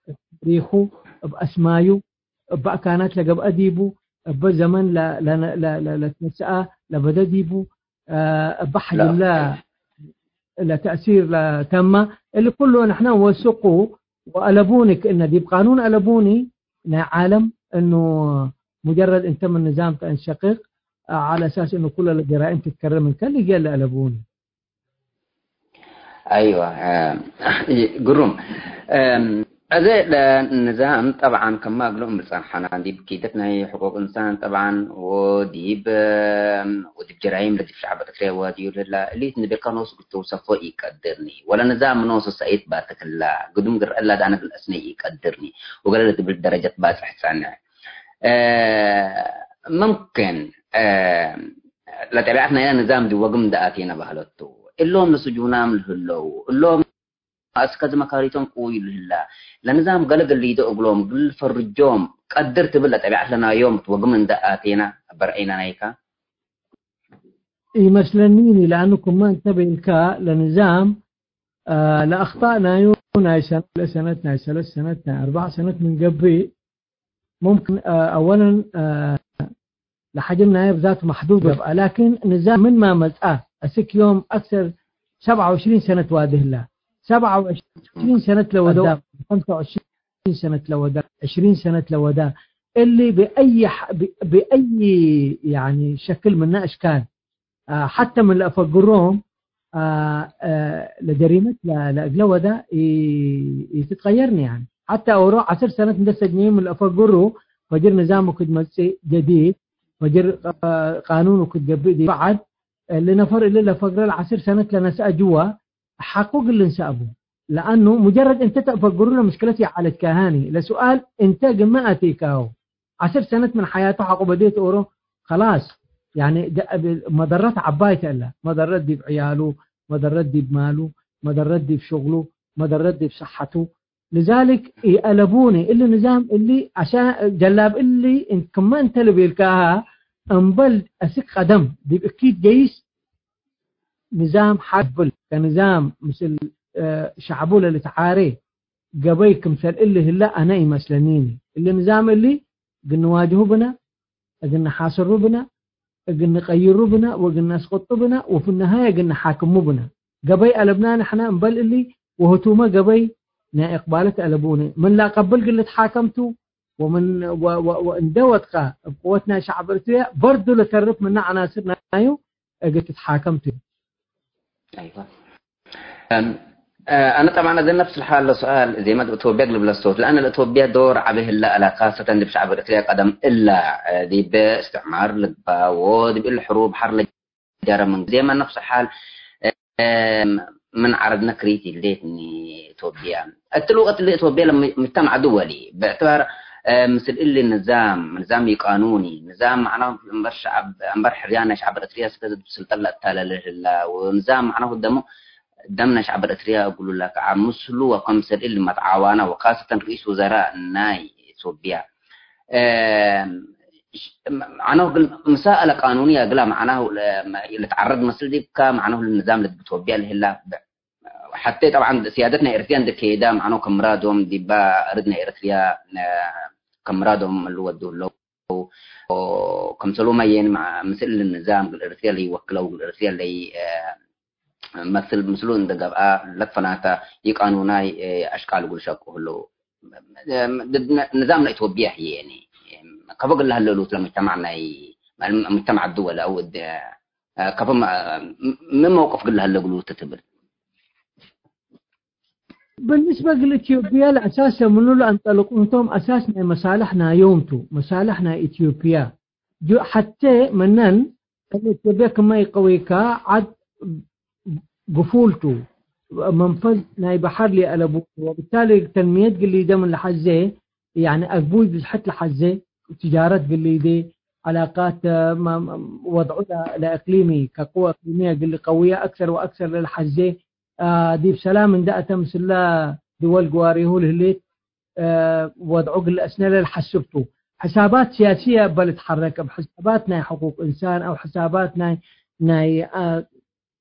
እብ ታሪኩ፣ እብ አስማዩ፣ እበ አካናት ለገብአ ዲቡ፣ እበ ዘመን ለ-፣ ለ-፣ ለ-፣ ለ-፣ ለትነሰአ ለበደ ዲቡ፣ አ፣ እበ ሐጅም ለ-፣ ለተእሲር ለተመ፣ እሊ ኩሉ ንሕነ ወስቁ ወአለቡኒ ክእነ ዲብ ቃኑን አለቡኒ ናይ ዓለም እኑ ሙጀረድ እንተ ምን ንዛም ተእንሸቅቅ፣ አ፣ ዐለ አሳስ እኑ ኩለ ለጀራይም ትትከረ ምን ከል እየ ለአለቡኒ። አይዋ፣ አ፣ ግሩም። አም፣ አዜ ለንዛም ጠብዓን ከማ እግሉ እምብል ጸንሐና፣ ዲብ ኪደት ናይ ሕቁቅ እንሳን ጠብዓን ወዲብ፣ አም፣ ወዲብ ጀራይም ለዲብ ሸዕብ ኤረትርያ ዋድዩ ለህላ እሊት ንቤልካ ኖሱ እግል ትውሰፎ ኢቀድርኒ። ወለ ንዛም ኖሱ ሰኢት ባትክላ፣ ግዱም ግርአላ ዳነት ለአስነይ ኢቀድርኒ። ወገለ ለትብል ደረጀት ባጽሕ ጸንሕ። አ፣ መምክን፣ አ፣ ለጠቢዐት ናይለ ንዛም ዲብ ወግም እንደ አቴነ በህለቱ። እሎም ለስጁናም ለህለው፣ እሎም አስከ መካሪቶም ቅውዩ ለህላ፣ ለንዛም ገለ ግል ሊዶ እግሎም፣ ግል ፈርጆም ቀድር ትብል ለጠቢዐት ለናዮም ወግም እንደ አቴነ በርአይና ናይካ። ኢመስለኒኒ፣ ለአኑ ክመ እንተ ቤልካ ለንዛም፣ አ፣ ለአክጣእ ናዩ ናይ ሰነት፣ ለሰነት፣ ናይ ሰለስ ሰነት፣ ናይ አርበዕ ሰነት ምን ገብእ፣ ሙምክን፣ አ፣ አወለን፣ አ፣ ለሐጅም ናየ ብዛቱ መሕዱድ ገብአ፣ ላኪን ንዛም ምንመ መጽአ፣ አስክ ዮም አክሰር ሰብዐ ወዕሽሪን ሰነት ዋዲ ህላ። ሰብዐ ወዕሽሪን ሰነት ለወዳ፣ ሐምሳ ወዕሽሪን ሰነት ለወዳ፣ ዕሽሪን ሰነት ለወዳ፣ እሊ ብአይ ሐ-፣ ብ-፣ ብአይ፣ ያኒ፣ ሸክል ምነ እሽካል፣ አ፣ ሐተ ምን ለአፈግሮም፣ አ፣ አ፣ ለጀሪመት ለ-፣ ለእግለ ወዳ ኢ-፣ ኢትትቀየርኒ፣ ያኒ። ሐተ ኦሮ ዐስር ሰነት እንደ ሰጅነዩ ምን ለአፈግሩ፣ ፈጅር ንዛም ወክድ መጽእ ጀዲድ፣ ፈጅር፣ አ፣ ቃኑን ወክድ ገብእ ዲብ በዐድ፣ እሊ ነፈር እሊ ለፈግረ ለዐስር ሰነት ለነስአ ጅዋ፣ ሐቁ እግል ልንሰአቡ። ለአኑ ሙጀረድ እንተ ተአፈግሩ ለምሽክለት ይዓለጅ ካሃኒ። ለሱኣል እንተ ግመ አቴካሁ። ዐስር ሰነት ምን ሐያቱ ሐቆ በዴት ኦሮ፣ ከላስ፣ ያኒ፣ ደ-፣ መደረት ዐባይ ተእለ። መደረት ዲብ ዕያሉ፣ መደረት ዲብ ማሉ፣ መደረት ዲብ ሽቅሉ፣ መደረት ዲብ ሰሐቱ። ልዛሊክ ኢአለቡኒ፣ እሊ ንዛም እሊ አሻ-፣ ጀላብ እሊ እን-፣ ክመ እንተ ልቤልካሃ፣ እምበል አስክ ቀደም ዲብ እኪት ገይስ ንዛም ሐቅ ብል፣ ከንዛም ምስል፣ እ፣ ሸዕቡ ለልትዓሬ ገበይ ክምሰል እሊ ህለ አነ ኢመስለኒኒ። እሊ ንዛም እሊ እግል ንዋጅሁ ብነ፣ እግል ንሓስሩ ብነ፣ እግል ንቀይሩ ብነ ወእግል ነስቅጡ ብነ ወፍነሃየ እግል ንሓክሙ ብነ። ገበይ አለብና ንሕነ እምበል እሊ ወህቱመ ገበይ ናይ እቅባለት አለቡኒ። ምን ለአቀብል እግል ልትሓከም ቱ ወምን፣ ወ-፣ ወ-፣ ወእንዴ ወድቀ እብ ቅወት ናይ ሸዕብ ኤረትርየ በርዱ ለተርፍ ምነ ዐናስር ናዩ እግል ትትሓከም ቱ። አይዋ። እም፣ እ፣ አነ ጠብዓን አዜ ነፍስ ለሓለ ሱኣል ዜመት እቶብያ እግል ብለሶት፣ ለአነ ለእቶብያ ዶር ዐቢ ህለ አላ፣ ካሰተን ዲብ ሸዕብ ኤረትርያ ቀደም እላ፣ እ፣ ዲብ እስትዕማር ልግባ ወዲብ እሊ ሕሩብ ሐር ለጀረ ምን ዜመ ነፍስ ሓል፣ እ፣ ምን ዐረድነ ክሪት ይሌትኒ እቶብያ። እትሊ ወቅት እሊ እቶብያ ለምጅተማዕ ድወሊ፣ ብዕትባር፣ እ፣ ምስል እሊ ንዛም፣ ንዛም ኢቃኑኒ፣ ንዛም መዕናሁ እምበር ሸዐብ፣ እምበር ሕርያን ናይ ሸዐብ ኤረትርያ ስከ ስልጠን ለአታለለ ህላ፣ ወንዛም መዕናሁ ደሙ ደም ናይ ሸዐብ ኤረትርያ እግሉ ለከዐ ምስሉ ወከምሰል እሊ መትዓዋና ወካሰተን ርኢስ ውዘራእ ናይ ኢትዮጵያ፣ እ፣ መዕናሁ እግል ምሳአለ ቃኑንየ እግላ መዕናሁ ለ-፣ ልትዓረድ መስል ዲብካ፣ መዕናሁ ንዛም ለዲብ ኢትዮጵያ ለህላ ሐቴ ጠብዓን ስያደት ናይ ኤረትርያ እንዴ ኬዳ፣ መዕናሁ ከም ምራዶም ዲባ አርድ ናይ ኤረትርያ፣ እ፣ ከም ምራዶም እሉ ወዱ ህለው። ወከምሰልሁመ የን መ-፣ ምስል ንዛም እግል ኤረትርያ ለይወክለው፣ እግል ኤረትርያ ለይ፣ እ፣ መስል ምስሉ እንደ ገብአ ለትፈናተ ኢቃኑናይ፣ እ፣ አሽቃል እግል ሸቁ ህለው። ም-፣ ም-፣ ንዛም ለኢትዮጵያ ህዬ፣ ያኒ፣ ከፎ እግል ለሀለ ሉት ለሙጅተማዕ ናይ፣ ሙጅተማዕ ድወል አው እድ-፣ ከፎ ም-፣ ምን መውቅፍ እግል ለሀለ እግሉ ትትብል? ብንስበ እግል ኢትዮጵያ ለአሳሰ ምኑ ለአንጠልቁ ህቶም አሳስ ናይ መሳልሕ ናዮም ቱ፣ መሳልሕ ናይ ኢትዮጵያ። ጁ-፣ ሐቴ መነን እብ ኢትዮጵያ ክመ ኢቀዌካ ዐድ ግፉል ቱ፣ መንፈዝ ናይ በሐር ሊአለቡ፣ ወብታሊ ተንሚየት ግሊደ ምን ለሐዜ፣ ያኒ አግቡይ ብዝሐት ለሐዜ፣ ትጃረት ግሊዴ፣ ዐላቃት፣ ማ-፣ ማ-፣ ወድዑ ለ-፣ ለእቅሊሚ፣ ከቅወ እቅሊሚየ ግሊ ቀውየ አክሰር ወአክሰር ለለሐዜ፣ አ፣ ዲብ ሰላም እንደ አተ ምስለ ድወል ግዋሬሁ ለህሌት፣ አ፣ ወድዑ ግለ አስነ ለልሐስብ ቱ። ሕሳባት ሲያስየ እበ ልትሐረክ፣ እብ ሕሳባት ናይ ሕቁቅ እንሳን አው ሕሳባት ናይ፣ ናይ፣ አ፣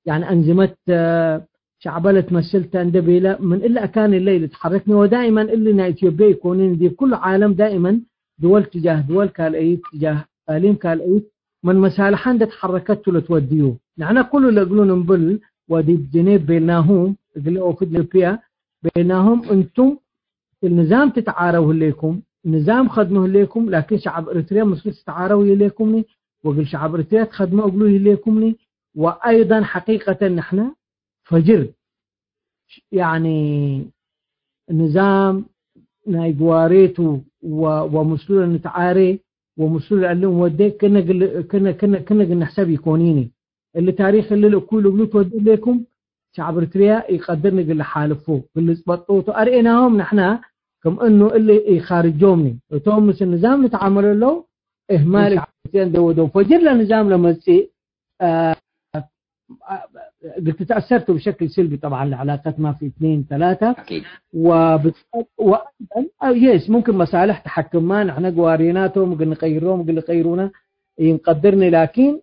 ያኒ አንዝመት፣ አ፣ ሸዕበ ለትመስል ተ እንደ ቤለ፣ ምን እሊ አካን እለ ኢልትሐረክኒ፣ ወዳኢመን እሊ ናይ ኢትዮጵያ ኢኮኒን፣ ዲብ ኩሉ ዓለም ዳኢመን ድወል ትጃህ ድወል ካልአይት፣ ትጃህ እቃሊም ካልአይት፣ ምን መሳልሐ እንደ ተሐረከት ቱ ለትወድዩ። ንሕነ ኩሉ ለእግሉ ንብል ወዲብ ጀኔቭ ቤልናሁም፣ እግለ ወፍድ ኢትዮጵያ ቤልናሁም፣ እንቱም እት ንዛም ትትዓረው ህሌኩም፣ ንዛም ከድሙ ህሌኩም፣ ላኪን ሸዐብ ኤሪትርያ ምስሉ ትትዓረው ይህሌኩምኒ፣ ወእግል ሸዐብ ኤሪትርያ ትከድሞ እግሉ ይህሌኩምኒ፣ ወአይደን ሐቂቀተን ንሕነ ፈጅር፣ ያኒ፣ ንዛም ናይ ግዋሬቱ ወ-፣ ወምስሉ ለንትዓሬ ወምስሉ ለእሊ እንወዴ ክነ ግል-፣ ክነ፣ ክነ፣ ክነ ግል ንሕሰብ ኢኮኒኒ። እሊ ታሪክ እሊ ለእኩይ ልብሉ ትወዴ ህሌኩም፣ ሸዕብ ኤሪትርያ ኢቀድር እግል ለሓልፉ፣ እግል ልጽበጦቱ አርኤናሆም ንሕና ክም እኑ እሊ ኢካርጆምኒ። እቶም ምስል ንዛም ልትዓመሎ እለው፣ እህማል ሸዕብ ኤሪትርያ እንደ ወደው ፈጅር ለንዛም ለመጽእ፣ አ፣ እግል ትትአሰር ቱ ብሸክል ስልቢ ጠብዓን ለዕላቀት ማፊ እትኔን ተላተ አኪድ። ወብት-፣ ወአይደን፣ አ፣ የስ፣ ሙምክን መሳልሕ ተሐክማ፣ ንሕነ ግዋሬናቶም እግል ንቀይሮም እግል ንቀይሩነ ኢንቀድርኒ፣ ላኪን፣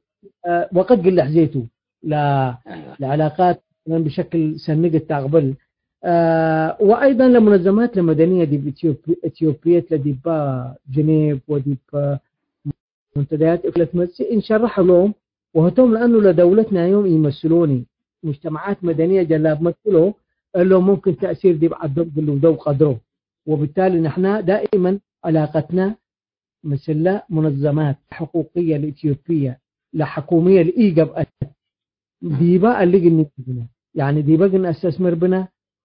አ፣ ወቅት እግል ለሕዜ ቱ ለ-፣ አይዋ። ለዕላቃት ምን ብሸክል ሰኒ እግል ተአቅብል። አ፣ ወአይደን ለሙነዘማት ለመደንየ ዲብ ኢትዮጵ-፣ ኢትዮጵየት ለዲባ ጀኔቭ ወዲብ ሙንተደያት እግል ለትመጽእ እንሸርሕ እሎም፣ ወህቶም ለአኑ ለደውለት ናዮም ኢመስሎኒ፣ ሙጅተመዓት መደንየ ጀላብ መስሎ፣ እሎም ሙምክን ተእሲር ዲብ ዐዶም እግል ልውደው ቀድሮ። ወብታሊ ንሕና ዳኢመን ዕላቀትና ምስለ ሙነዘማት ሕቁቅየ ለኢትዮጵየ ለሐኩምየ ለኢገብአት ዲበ እሊ እግል ንብነ፣ ያኒ ዲበ እግል ነአስተስምር ብነ፣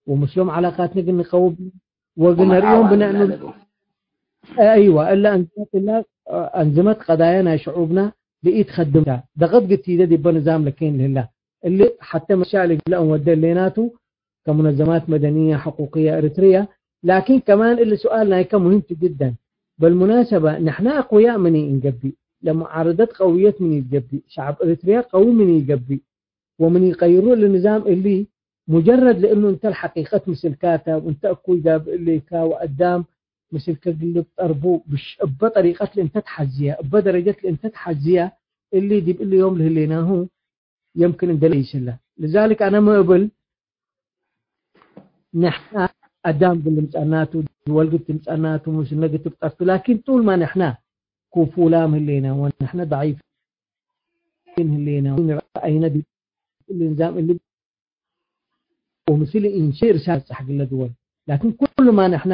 ወምስሎም ዐላቃትነ እግል ንቀዊ ብነ፣ ወእግል ነርእዮም ብነ እኑ፣ አይዋ፣ እለ አንዝመት፣ እለ አንዝመት ቀዳያ ናይ ሽዑብነ ለኢትከድም ተ። ደቀት ግቲደ ዲበ ንዛም ለኬን ለህላ። እሊ ሐተ መሻል እግለ እንወደ ህሌናቱ ከሙነዘማት መደንየ ሕቁቅየ ኤሪትርየ። ላኪን ከማን እሊ ሱኣል ናይከ ሙሂም ቱ ጅደን። በልሙናሰበ፣ ንሕነ አቅውያእ ምን ኢንገብእ፣ ለሙዓረደት ቀውየት ምን ኢትገብእ፣ ሸዐብ ኤሪትርየ ቀዊ ምን ኢገብእ፣ ወምን ኢቀይሩ እሊ ንዛም እሊ፣ ሙጀረድ ለእኑ እንተ ለሐቂቀት ምስልካተ፣ ወእንተ እኩይ ጋብእ እሌካ ወአዳም ምስልከ እግል ልብጠርቡ ብሽ-፣ እበ ጠሪቀት ለእንተ ተሐዝየ፣ እበ ደረጀት ለእንተ ተሐዝየ፣ እሊ ዲብ እሊ ዮም ለህሌናሁ፣ የምክን እንደ ለይስለ። ለዛልክ አነ ሚ እብል፣ ንሕና አዳም እግል ልምጸአናቱ፣ ድወል እግል ትምጸአናቱ፣ ምስልነ እግል ትብጠርቱ፣ ላኪን ጡል ማ ንሕና ኩፉላም ህሌነ ወንሕነ ደዒፊን ህሌነ ወረአይነ ዲብ እሊ ንዛም እሊ ወምስል ኢንሼ ርሳል ጸሕ እግለ ድወል። ላኪን ኩሉ ማ ንሕና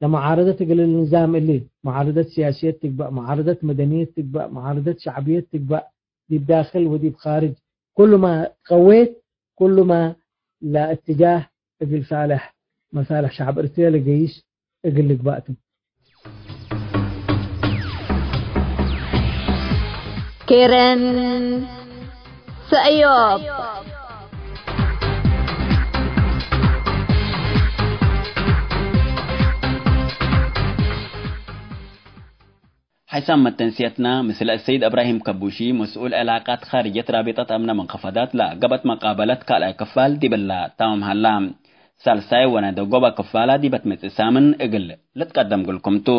ለመዓረደት እግል ንዛም እሊ፣ መዓረደት ሲያስየት ትግባእ፣ መዓረደት መደንየት ትግባእ፣ መዓረደት ሸዕብየት ትግባእ፣ ዲብ ዳክል ወዲብ ካርጅ፣ ኩሉ ማ ቀዌት፣ ኩሉ ማ ለእትጃህ እግል ሳልሕ መሳልሕ ሸዕብ ኤሪትርየ ለገይስ እግል ልግባእ ቱ። ኬረን ሰእዮብ። ሓይሳም መተንስየትና ምስል አሰይድ እብራሂም ከቡሺ፣ መስኡል ዕላቃት ካርጅየት ራቢጠት አምነ መንከፈዳት ለገብአት መቃበለት ካልኣይ ክፋል ዲብላ ታምም ሀላ። ሳልሳይ ወነደጎበ ክፋላ ዲበ ትመጽእ ሳምን እግል ልትቀደም እግልኩም ቱ።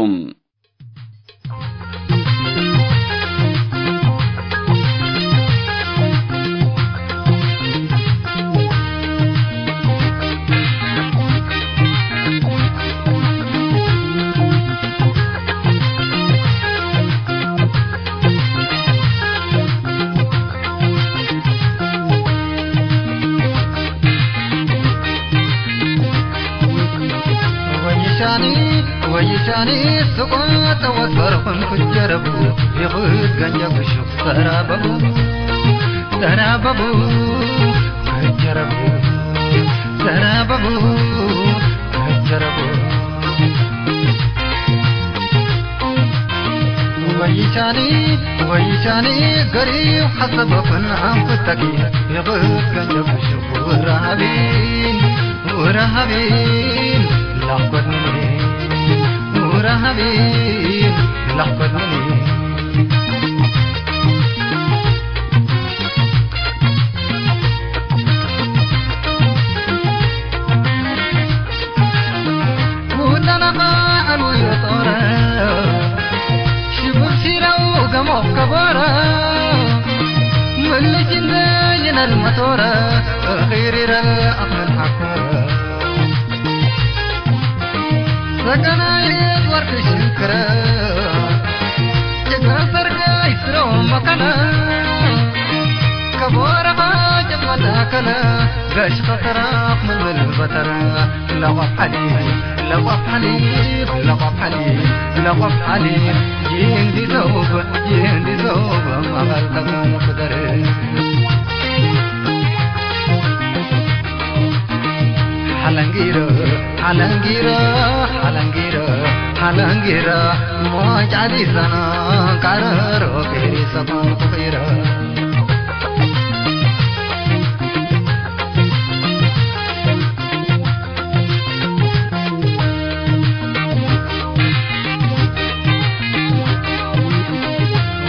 ሻኒ ስቆጠ ወትፈርቅን ክጀረቡ ይኽድ ገንጀ ክሹፍ ሰራበቡ፣ ሰራበቡ፣ ክጀረቡ፣ ሰራበቡ፣ ክጀረቡ። ወይሻኒ፣ ወይሻኒ ገሪብ ሐሰበክን አንፍተኪ ይኽድ ገንጀ ክሹፍ ወረሃቢ። ወረሃቢን ላኮድኒ፣ ወረሃቢን ላኮድኒ። ኩለነኻ ዕልዊ ጦረ፣ ሽቡብ ሲረው ገሞፍ ከቦረ፣ ምልጅ እንደ ይነል መቶረ፣ ኺሪረ አኽመል ሐኮረ። ሰገናይት ወርቅ ሽክረ፣ ጭግረ ሰርገ ይስረው መከነ፣ ከቦረኻ ጭግመት አከለ፣ ገሽ ኸሰራፍ ምን ብል በተረ። ለቆፍ ሐሊብ፣ ለቆፍ ሐሊብ፣ ለቆፍ ሐሊብ፣ ለቆፍ ሐሊብ፣ ጂንዲ ዘውብ፣ ጂንዲ ዘውብ፣ መቐል ተገን ኩደር። ሐለንጊረ፣ ሐለንጊረ፣ ሐለንጊረ፣ ሐለንጊረ፣ ሞጫ ዲሰና ቃረሮ ፌሪ ሰፋን ቁቂረ።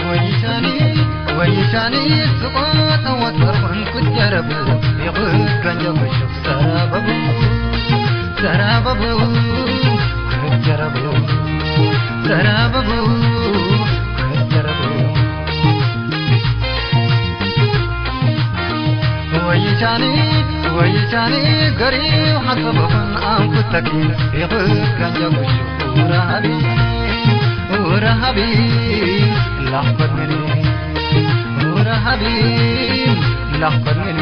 ወይሻኒ፣ ወይሻኒ ስቆጠ ወትፈርቅን ክጀረቡ ይኽድ ገንጀ ክሹፍ ሰራበቡ፣ ሰራበቡ፣ ክጀረቡ፣ ሰራበቡ፣ ክጀረቡ። ወይሻኒ፣ ወይሻኒ ገሪብ ሐሰበኽን አንኩተኪ ይኽድ ገንጀ ክሹፍ ወረሃቢ፣ ወረሃቢ ላኽበድኒ፣ ወረሃቢ ላኽበድኒ።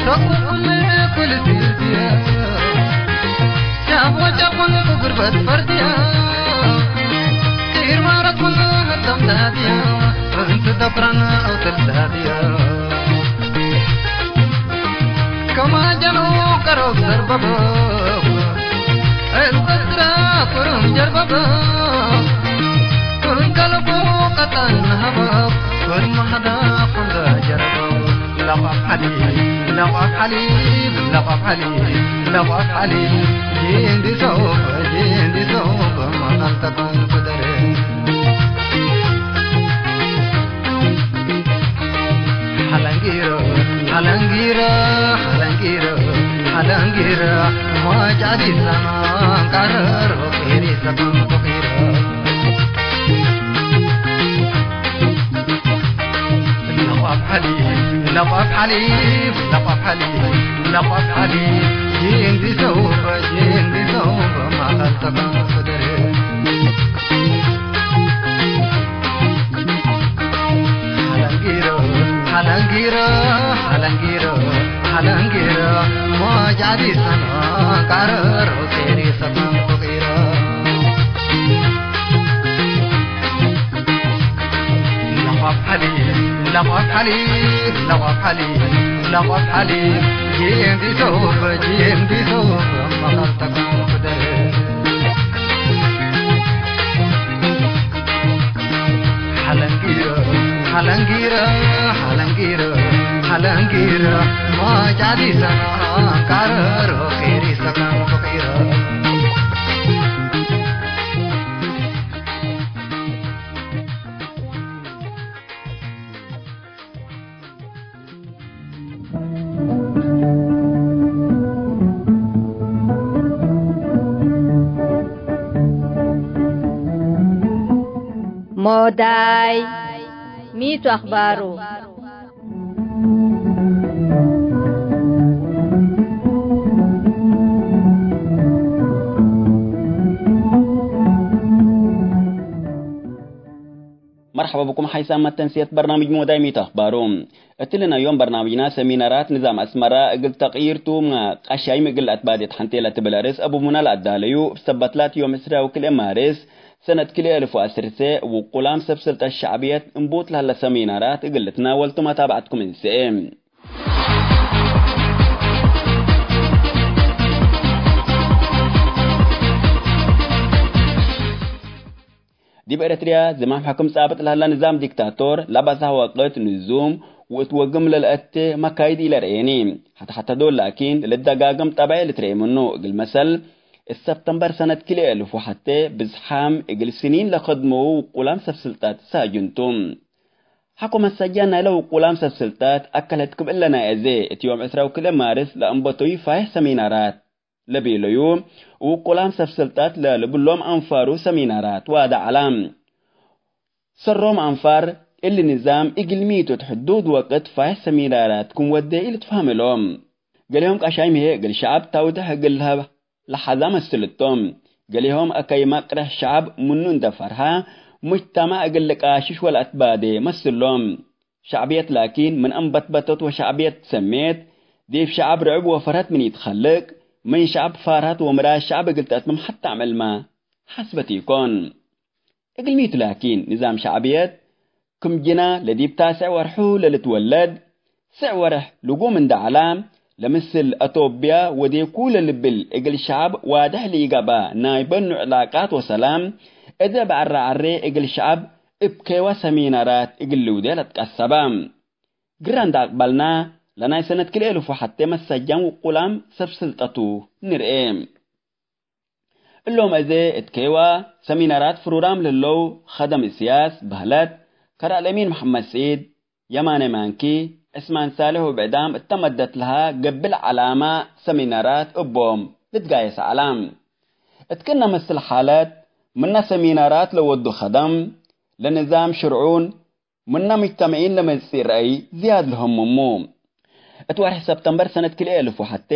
ሰቁኩን ኩል ሲርድያ፣ ሻፍ ወጨቁን ብጉርበት ፈርድያ፣ ጢር ማረኩን ህተም ዳድያ፣ እንት ደፍራን አውተል ዳድያ። ከማጀኑ ቀሮብ ዘርበቦ፣ እብ ቅስራ ኩሩም ጀርበቦ፣ ክም ከልቡ ቀጠን ሀበብ፣ ክም ሐዳ ሐምዘ ጀርበቦ። ለቋፍ ሐሊብ፣ ለቋፍ ሐሊብ፣ ለቋፍ ሐሊብ፣ ለቋፍ ሐሊብ፣ ጂንዲ ሶብ፣ ጂንዲ ሶብ፣ መቀልጠፈን ኩደር። ሐለንጊረ፣ ሐለንጊረ፣ ሐለንጊረ፣ ሐለንጊረ፣ ሞጫ ዲሰና ቃረሮ ፌሪ ሰፈን ፈቂረ። ለቋፍ ሐሊብ፣ ለቋፍ ሐሊብ፣ ለቋፍ ሐሊብ፣ ለቋፍ ሐሊብ፣ ጂንዲ ሰውበ፣ ጂንዲ ሰውበ፣ ማኸል ተፈን ፈደረ። ሐለንጊረ፣ ሐለንጊረ፣ ሐለንጊረ፣ ሐለንጊረ፣ ሞጫ ዲሰና ቃረሮ ሴሪ ሰፈን ፈቂረ። ለቋፍ ሐሊብ፣ ለቋፍ ሐሊብ፣ ለቋፍ ሐሊብ፣ ለቋፍ ሐሊብ፣ ጂም ዲሶበ፣ ጂም ዲሶበ፣ መኸል ተከም ፍደር። ሐለንጊረ፣ ሐለንጊረ፣ ሐለንጊረ፣ ሐለንጊረ፣ ማጫ ዲሰና፣ ቃረሮ፣ ኬሪ ሰና፣ ፈቂረ። ሞዳይ ሚቱ አኽባሩ። መርሐበ ብኩም ሓይሳም መተንስየት በርናምጅ ሞዳይ ሚት አኽባሩ። እትሊ ናይ ዮም በርናምጅና ሰሚናራት ንዛም አስመራ እግል ተቅይር ቱ ማ ቀሻይም እግል አትባዴት ሐንቴ ለትብል አርእስ አቡቡና ለአዳለዩ እብ ሰበትላት ዮም ዕስራ ወክልኤ ማርስ ሰነት ክልኤ እልፍ ወዐስር ውቁላም ሰብ ስልጠት ሸዕብየት እንቡት ለሀለ ሰሚናራት እግል ልትናወልቱ መታብዐትኩም እንስኤ። ዲብ ኤረትርያ ዝማም ሕክም ጻብጥ ለሀላ ንዛም ዲክታቶር ለበዝሐ ወቅት ንዙም ወእት ወግም ለልአቴ መካይድ ኢለርኤኒ። ሐተ ሐተ ዶል ላኪን ለልደጋግም ጠባይ ልትርኤ ምኑ። እግል መሰል፣ እት ሰብተምበር ሰነት ክልኤ እልፍ ወሐቴ ብዝሓም እግል ስኒን ለከድመዉ ውቁላም ሰብ ስልጣት ሳጅንቱ። ሐቆ መሰጃን ናይለ ውቁላም ሰብ ስልጣት አከለት ክም እለ ናይ አዜ እት ዮም ዕስራ ወክልኤ ማርስ ለአንበተዩ ፋይሕ ሰሚናራት ለቤለዩ ውቁላም ሰብ ስልጣት ለልብሎም አንፋሩ ሰሚናራት ዋዳ ዐላ። ሰሮም አንፋር እሊ ንዛም እግል ሚቱት ሕዱድ ወቅት ፋይሕ ሰሚናራት ክም ወዴ ኢልትፋም እሎም። ገሌሆም ቀሻይም ህዬ እግል ሸዐብ ታውድሕ እግል ለሀብ ለሐዛ መስል እቶም። ገሌሆም አከይ መቅርሕ ሸዐብ ምኑ እንደ ፈርሀ፣ ሙጅተማዕ እግል ልቃሽሽ ወለአትባዴ መስሎም። ሸዕብየት ላኪን ምን አንበትበተት ወሸዕብየት ሰሜት፣ ዲብ ሸዐብ ርዕብ ወፈርሀት ምን ኢትኸልቅ፣ ምን ሸዐብ ፋርሀት ወምራድ ሸዐብ እግል ተአትምም ሐታ ዕምልመ ሐስበት ኢኮን። እግል ሚቱ ላኪን፣ ንዛም ሸዕብየት ክም ጅና ለዲብ ታስዕ ወርሑ ለልትወለድ፣ ስዕ ወርሕ ልጉም እንደ ዐላ፣ ለምስል አቶብያ ወዴኩ ለልብል እግል ሸዐብ ዋድሕ ለኢገብአ ናይ በኑ ዕላቃት ወሰላም፣ እዘ በዐረ ዐሬ እግል ሸዐብ እብ ኬወ ሰሚናራት እግል ልውዴ ለትቀሰበ። ግረ እንደ አቅበልና፣ ለናይ ሰነት ክልኤ እልፍ ወሐቴ መሰጃን ውቁላም ሰብ ስልጠቱ ንርኤ። እሎም አዜ እት ኬዋ ሰሚናራት ፍሩራም ለህለው ኸደም እስያስ፣ በህለት፣ ከረ አልአሚን መሐመድ ስዒድ፣ የማነ ማንኪ፣ ዕስማን ሳልሕ ወብዕዳም እተ መደት ለሃ ገብእ ለዐላመ ሰሚናራት እቦም ልትጋየሰ ዐላ። እት ክእነ ምስል ሓለት ምነ ሰሚናራት ለወዱ ኸደም፣ ለንዛም ሽርዑን፣ ምነ ሙጅተመዒን ለመጽእ ረአይ ዝያድ ለህምሙ። እት ወርሒ ሰብተምበር ሰነት ክልኤ እልፍ ወሐቴ፣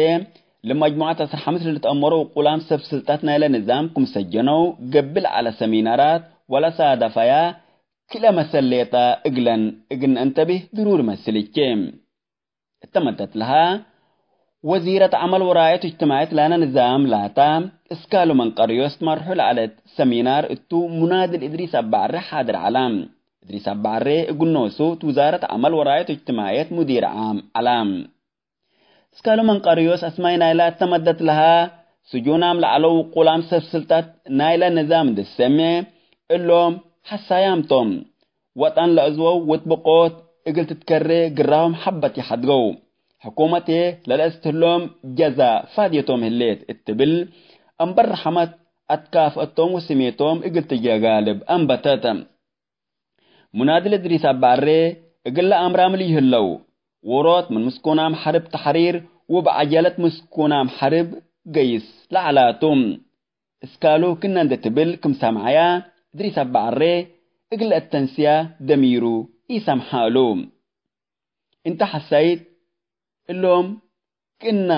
ለመጅሙዐት ዐስር ሐምስ ለልትአመሮ ውቁላም ሰብ ስልጣት ናይለ ንዛም ክም ሰጀነው ገብእ ለዐለ ሰሚናራት ወለሳደፈያ ክለ መሰል ሌጠ እግለን እግል ነአንተብህ ድሩሪ መስል እቼ። እተ መደት ለሃ፣ ወዚረት ዐመል ወራየት እጅትማዕየት ላነ ንዛም ላታ፣ እስካሉ መንቀርዮስ ትመርሑ ለዐለት ሰሚናር እቱ፣ ሙናድል እድሪስ አባዕሬ ሓድር ዐላ። እድሪስ አባዕሬ እግል ኖሱ እት ውዛረት ዐመል ወራየት እጅትማዕየት ሙዲር ዓም ዐላ። እስካሉ መንቀርዮስ አስማይ ናይላ እተ መደት ለሃ፣ ስጁናም ለዐለው ውቁላም ሰብ ስልጣት ናይለ ንዛም እንዴ ትሰሜ፣ እሎም ሐሳያም ቶም። ወጠን ለአዝወው ወትብቆት እግል ትትከሬ ግራሆም ሐበት ይሐድገው። ሕኩመት ህዬ ለለአስትህሎም ጀዛ ፋድየቶም ህሌት እት ትብል፣ እምበር ረሐመት አትካፍአቶም ወስሜቶም እግል ትጀጋልብ አንበተት። ሙናድል እድሪስ አባሬ እግለ አምራም ልይህለው፣ ዎሮት ምን ምስኩናም ሐርብ ተሕሪር ወበዐጀለት ምስኩናም ሐርብ ገይስ ለዐላቱ። እስካሉ ክነ እንዴ ትብል ክም ሰምዐያ፣ እድሪስ አባሬ እግለ እተንስያ ደሚሩ ኢሰምሐ እሉ። እንተ ሐሳይት እሎም ክእነ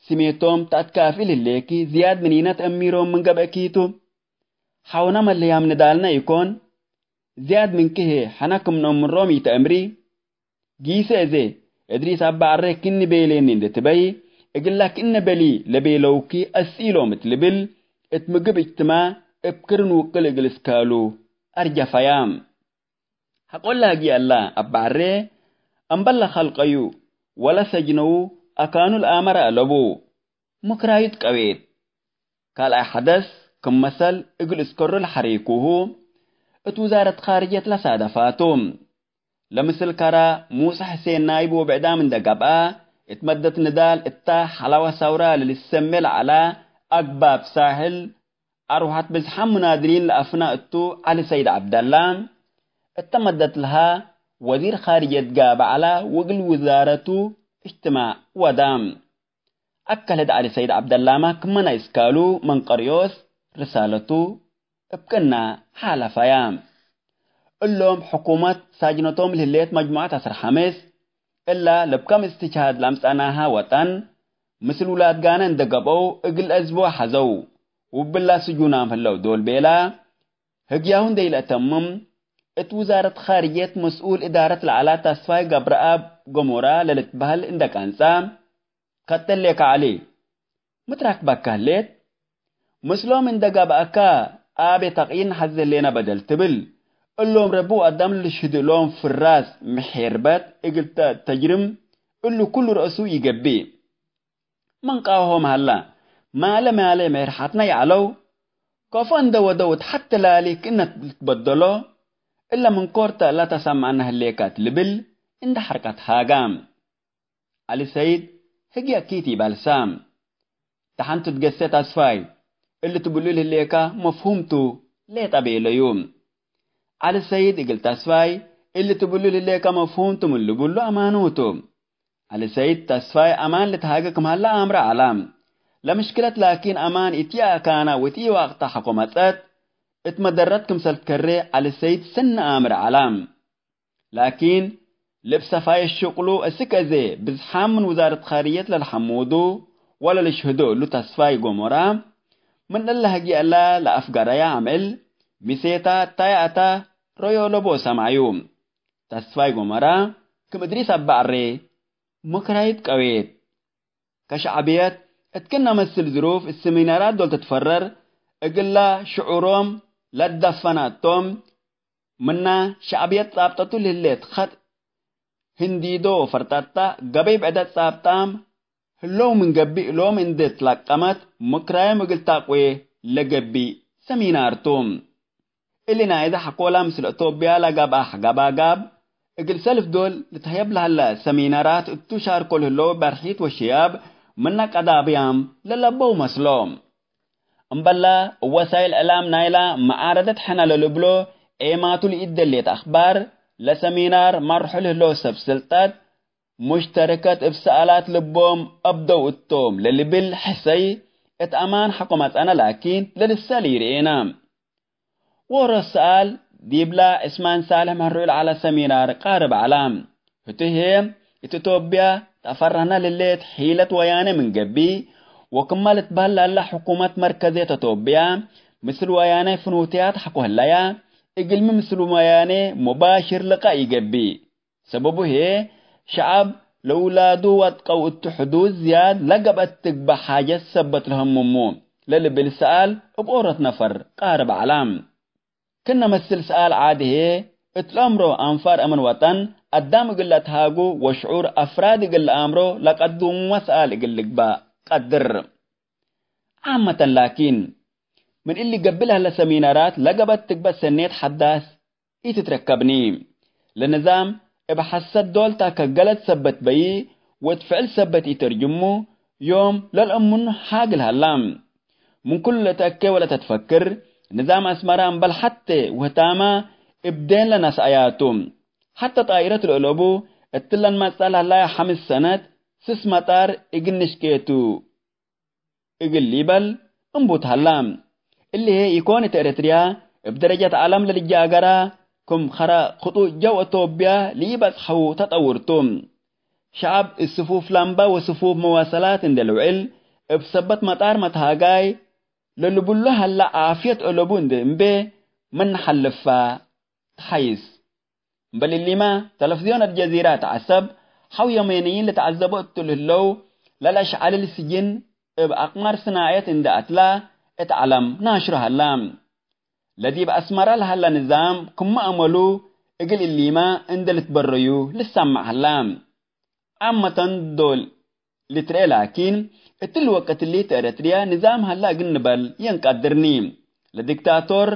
ስሜቶም ተአትካፍል ህሌኪ፣ ዝያድ ምኒነ ተአሚሮም ምን ገብአኪቱ። ሐውነ መለያም ንዳልነ ኢኮን፣ ዝያድ ምንኪ ህዬ ሐነ ክም ነአምሮም ኢተአምሪ። ጊሰ እዜ እድሪስ አባዕሬ ክኒ ቤሌኒ እንዴ ትበይ፣ እግላ ክእነ በሊ ለቤለውኪ አስኢሎም እት ልብል፣ እት ምግብ እጅትማዕ እብ ክርን ውቅል እግል እስካሉ አርጀፈያ። ሐቆለ ህግየ እላ አባዕሬ፣ እምበል ለከልቀዩ ወለሰጅነዉ አካኑ ለአመረ አለቡ። ምክራዩት ቀዌት። ካልኣይ ሐደስ ክም መሰል እግል እስከሩ ለሐሬኩሁ፣ እት ውዛረት ካርጅየት ለሳደፋቱ። ለምስል ከረ ሙሰ ሕሴን ናይብ ወብዕዳም እንደ ገብአ፣ እት መደት ንዳል እተ ሐላወ ሰውረ ለልሰሜ ለዐለ አግባብ ሳሕል፣ አርወሐት ብዝሓም ሙናድሊን ለአፍና እቱ ዐሊ ሰይድ ዐብደላ፣ እተ መደት ለሀ ወዚር ካርጅየት ጋብእ ዐለ ወእግል ውዛረቱ እጅትማዕ ወደ። አከልድ ዐሊ ሰይድ ዐብደላመ ክመ ናይ እስካሉ መንቀርዮስ ርሳለቱ እብ ቅነ ሓለፈያ። እሎም ሕኩመት ሳጅነቶም ለህሌት መጅሙዐት ዐስር ሐምስ፣ እላ ለብከም እስትሽሃድ ለአምጸናሀ ወጠን፣ ምስል ውላድ ጋነ እንደ ገብአው እግል አዝቦ ሐዘው፣ ውብላ ስጁናም ህለው ዶል ቤላ፣ ህግያሁ እንዴ ኢለአተምም፣ እት ውዛረት ኻርጅየት መስኡል እዳረት ለዐላ ተስፋይ ገብረአብ ገሞራ ለልትበህል እንደ ቃንጻ፣ ከጠሌከ ዐሊ፣ ሚ ትራክበከ ህሌት? ምስሎም እንደ ገብአከ አቤ ተቅይን ሐዜ ህሌነ በደል ትብል። እሎም ረቢ ወአዳም ልሽህድ እሎም ፍራስ ምሔርበት እግል ተጅርም እሉ ኩሉ ረእሱ ኢገብእ። ምን ቃሆም ሀላ፣ ማለ ማለ ሜርሓትነ ይዐለው፣ ከፎ እንደ ወደው እት ሐቲ ላሊ ክእነ ልትበደሎ፣ እለ ምን ኮርተ ለተሰምዐነ ህሌከት ልብል እንደ ሐርቀት ሃጋም። ዐሊ ሰይድ፣ ህግየ ኪት ኢበልሳም። ደሐን ትትገሴ ተስፋይ፣ እሊ ትብሉ ለህሌከ መፍሁም ቱ፣ ሌጠ ቤለዩ። ዐሊ ሰይድ እግል ተስፋይ፣ እሊ ትብሉ ለህሌከ መፍሁም ቱ ምን ልብሉ አማኑ ቱ። ዐሊ ሰይድ ተስፋይ አማን ልትሃገ ክም ሀለ አምረ ዐላ። ለምሽክለት ላኪን አማን ኢትየአካና ወኢትኢዋቅታ ሐቆ መጸት፣ እት መደረት ክምሰል ትከሬ ዐሊ ሰይድ ሰኒ አምረ ዐላ። ላኪን፣ ልብ ሰፋይ ሽቅሉ እስክ አዜ ብዝሓም ምን ውዛረት ኻርጅየት ለልሐሙዱ ወለልሽህዶ እሉ ተስፋይ ጎሞራ፣ ምን እለ ህግየእላ ለአፍገረያ አምዕል፣ ሚሴታ እታይ አታ ረዮ ለቦ ሰምዐዩ። ተስፋይ ጎሞራ፣ ክም እድሪስ አባዕሬ፣ ምክራይት ቀዌት። ከሸዕብየት፣ እት ክእነ መስል ዝሩፍ እት ሰሚናራት ዶል ትትፈረር፣ እግላ ሽዑሮም ለትደፈነ እቶም፣ ምና ሸዕብየት ጻብጠቱ ለህሌት ኸጥ ህንዲዶ ወፈርጠጣ፣ ገበይ ብዕደት ጻብጣም ህለው ምን ገብእ፣ እሎም እንዴ ትለቀመት፣ ምክራዮም እግል ታቅዌ ለገብእ ሰሚናር ቱ። እሊ ናይዘ ሐቆላ ምስል እቶብያ ለገብአ ሐገባጋብ፣ እግል ሰልፍ ዶል ልትሀየብ ለሀለ ሰሚናራት እቱ ሻርኮ ለህለው በርሒት ወሽያብ ምነ ቀዳብያም ለለበው መስሎ። እምበለ እብ ወሳይል እዕላም ናይላ መዓረደት ሕነ ለልብሎ ዔማቱ ለኢደሌት አኽባር፣ ለሰሚናር መርሑ ለህለው ሰብ ስልጠት ሙሽተርከት እብ ሰኣላት ልቦም አብደው እቶም ለልብል ሕሰይ፣ እት አማን ሐቆ መጸነ ላኪን ለልሰል ኢርኤነ። ዎሮ ሰኣል ዲብላ ዕስማን ሳልሕ መርዑ ለዐለ ሰሚናር ቃርብ ዐላ። ህቱ ህዬ፣ እት ኢትዮጵያ ተፈረህነ ለህሌት ሒለት ወያኔ ምን ገብእ፣ ወክመ ልትበህል ለሀላ ሕኩመት መርከዝየት ኢትዮጵያ፣ ምስል ወያኔ ፍኑትያት ሐቆ ህለያ፣ እግልሚ ምስል ወያኔ ሙባሽር ልቃእ ኢገብእ። ሰበቡ ህዬ፣ ሸዐብ ለውላዱ ወጥቀው እቱ ሕዱድ ዝያድ ለገብአት ትግበእ ሓጀት ሰበት ለህምሙ ለልብል ሰኣል እብ ኦሮት ነፈር ቃርብ ዐላ። ክእነ መስል ሰኣል ዓዲ ህዬ፣ እት ለአምሮ አንፋር አምን ወጠን፣ አዳም እግል ለአትሃጉ ወሽዑር አፍራድ እግል ለአምሮ ለቀዱሙመ ሰኣል እግል ልግበእ ቀድር። ዓመተን ላኪን፣ ምን እሊ ገብእ ለህለ ሰሚናራት ለገብአት ትግበእ ሰኔት ሐዳስ ኢትትረከብኒ። ለንዛም እብ ሐሰት ዶልታ ከገለት ሰበት በዪ ወእት ፍዕል ሰበት ኢተርጅሙ ዮም ለልአምኑ ሃግል ሀላ። ምን ኩሉ ለተአኬ ወለተትፈክር፣ ንዛም አስመረ እምበል ሐቴ ወህታማ እብ ዴን ለነስአያቱ። ሐቴ ጣይረት ለእለቡ እትለን መጽአ ለህላየ ሐምስ ሰነት ስስ መጣር እግል ንሽቄቱ። እግል ሊበል እምቡት ሀላ። እሊ ህዬ ኢኮን እት ኤረትርያ እብ ደረጀት ዐለም ለልጃገራ ክም ከረ ክጡጥ ጀው አቶብያ ለኢበጽሐው ተጠውር ቱ። ሸዐብ እት ስፉፍ ላምባ ወስፉፍ መዋሰላት እንዴ ልውዕል፣ እብ ሰበት መጣር መትሃጋይ ለልብሎ ሀላ ዓፍየት አለቡ እንዴ እምቤ ምን ሐልፋ ተሐይስ። እምበል እሊመ፣ ተለፍዝዮን አልጀዚራ እት ዐሰብ፣ ሐው የመንይን ልትዐዘቦ እቱ ለህለው፣ ለለአሽዐልል ስጅን እብ አቅማር ስናዕየት እንዴ አትላ እት ዐለም ናሽሮ ሀላ። ለዲብ አስመረ ለሀለ ንዛም ክመ አመሉ እግል እሊመ እንዴ ልትበረዩ ልሰመዕ ሀላ። ዓመተን ዶል ልትርኤ ላኪን፣ እትሊ ወቅት እሊ እት ኤረትርያ ንዛም ሀለ እግል ንበል የእንቀድርኒ። ለዲክታቶር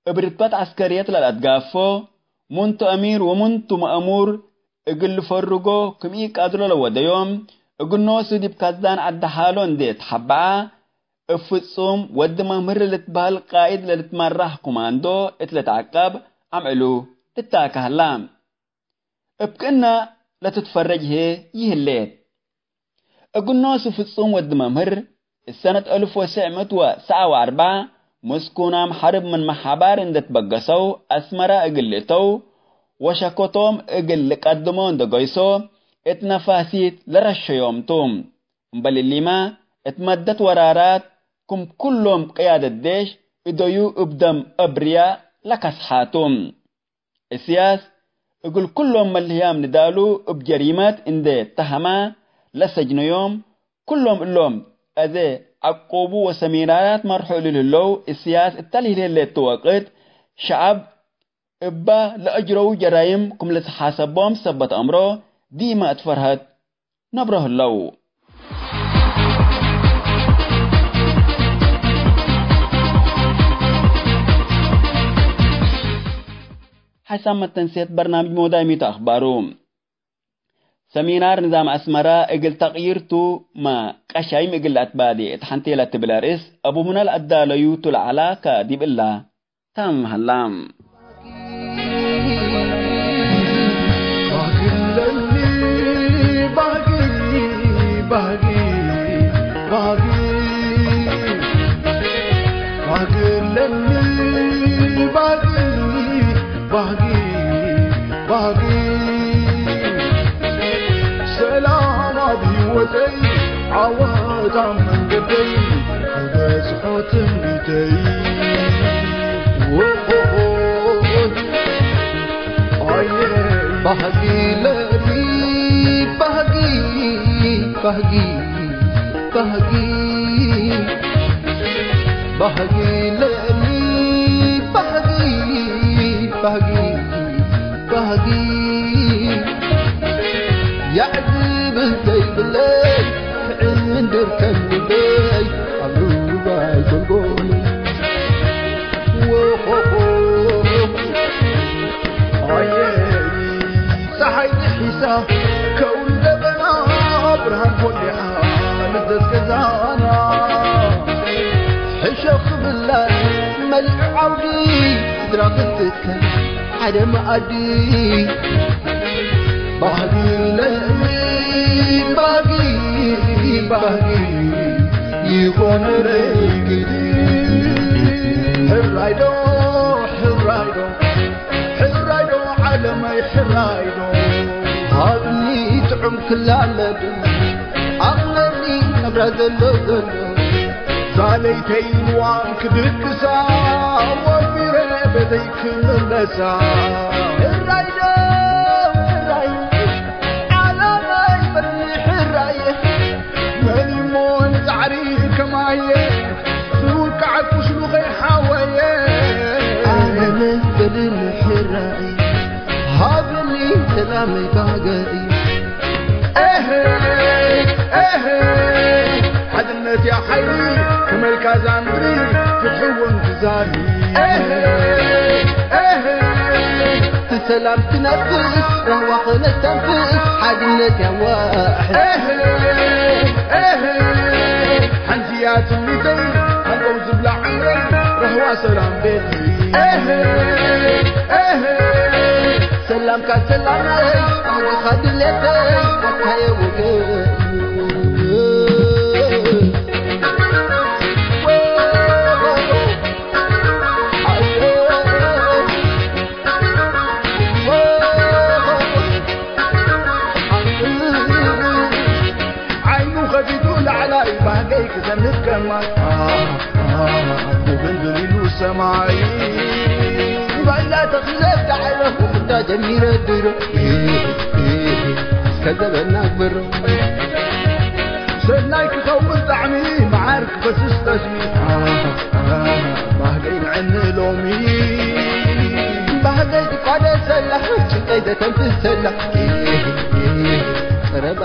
እብ ርትበት ዐስከርየት ለለአትጋፎ፣ ምን ቱ አሚር ወምን ቱ መእሙር እግል ልፈርጎ ክም ኢቀድሮ ለወደዮም፣ እግል ኖሱ ዲብ ከዛን ዐዲ ሓሎ እንዴ ተሐበዐ፣ እብ ፍጹም ወዲ መምህር ለልትበህል ቃይድ ለልትመራሕ ኩማንዶ እት ልትዐቀብ አምዕሉ ልታከ ሀላ። እብ ክእነ ለትትፈረጅ ህዬ ይህሌት። እግል ኖሱ ፍጹም ወዲ መምህር፣ እሰነት አልፍ ወትሰዕ ምእት ወሰብዓ ወአርበዕ፣ ምስኩናም ሐርብ ምን መሓባር እንዴ ትበገሰው አስመረ እግል ልእተው ወሸኮቶም እግል ልቀድሞ እንዴ ገይሶ፣ እት ነፋሲት ለረሸዮም ቱ። እምበል እሊመ፣ እት መደት ወራራት ክም ኩሎም ቅያደት ዴሽ፣ እደዩ እብ ደም አብርያ ለከስሓ ቱ። እስያስ እግል ኩሎም መልህያም ንዳሉ እብ ጀሪመት እንዴ ተሀመ ለሰጅነዮም፣ ኩሎም እሎም አዜ ዐቁቡ ወሰሚናራት መርሑ እሉ ህለው፣ እስያስ እተ ለህሌት ሌቱ ወቅት ሸዐብ እበ ለአጅረዉ ጀራይም ክም ለትሓሰቦም ሰበት አምሮ፣ ዲመ እት ፈርሀት ነብሮ ህለው። ሐሳብ መተንሴት በርናምጅ ሞዳይ ሚቱ አኽባሩ። ሰሚናር ንዛም አስመረ እግል ተቅይር ቱ መ ቀሻይም እግል ለአትባዴ እት ሐንቴ ለትብል አርእስ አቡሁነ ለአዳለዩ ቱ ለዐላ ከዲብ እላ። ታም ሀላም። ሰላም ኣብ ህይወተይ፣ ዓወት ኣብ መንገደይ፣ ክበጽሖ ትምኒተይ። ወሆሆ፣ ኣየ፣ ባህጊ ለኒ፣ ባህጊ፣ ባህጊ፣ ባህጊ፣ ባህጊ ለኒ፣ ባህጊ፣ ባህጊ፣ ባህጊ። የዕጅብ ዘይብለይ፣ ዕንድር ከንበይ፣ ኣብ ሩባይ ጎልጎል። ወሆሆ፣ ኣየ፣ ጸሓይ ጥሒሳ፣ ከውን ደበና፣ ብርሃን ኮሊዓ፣ ልደት ገዛና። ሕሸኽ ብላ፣ መልዕ ዓውዲ፣ ስድራ ክትከ ሓደ መኣዲ። ባህጊ ለኒ ባህጊ፣ ባህጊ ይኾነለይ ግዲ። ሕራይዶ፣ ሕራይዶ፣ ሕራይዶ ዓለመይ ሕራይዶ። ሃብኒ ጥዑም ክላመድ፣ ኣቕለኒ ናብራ ዘሎ ዘሎ። ሳለይተይ ንዋም ክድቅሳ፣ ወፊረ ቤተይ ክምለሳ። ሕራይ ደው ሕራይ፣ ዓለመይ በሊ ሕራይ። መሊሞን ጻዕሪ ከማየ፣ ዝውቃዕ ቁስሉ ከይሓወየ። ዓለመይ በሊ ሕራይ፣ ሃብኒ ሰላመይ ባገይ። ኤሄ፣ ኤሄ፣ ሓድነት እያ ሓይሊ፣ ከመልካ ዛምሪ፣ ፍትሒ እውን ትዛሪ። ኤሄ፣ ኤሄ፣ ብሰላም ትነፍስ፣ ራህዋ ኸነስተንፍስ፣ ሓድነት እያ ዋሕድ። ኤሄ፣ ኤሄ፣ ሓንቲ እያ ትምኒተይ፣ ሃንቀው ዝብላ ዕምረይ፣ ራህዋ ሰላም ቤተይ። ኤሄ፣ ኤሄ፣ ሰላምካ ሰላመይ፣ ባህግኻ ድሌተይ፣ ኣታየ ወገን። ዓይኑ ከፊቱ ላዕላይ፣ ባህገይ ክሰንድ ከማይ። ኣቡ ግንድር ኢሉ ሰማይ። ባይላ ተኽለ ዳዕረ፣ ወፍዳ ጀሚረ ድሮ። እስከ ዘበና ግብሮ። ሰናይ ክኸውን ጣዕሚ፣ መዓር ክፈስስ ጠስሚ። ባህገይ ንዕኒ ሎሚ። ባህገይ ትቋደሰላ፣ ጭንቀይ ዘተንፍሰላ። ቀረባ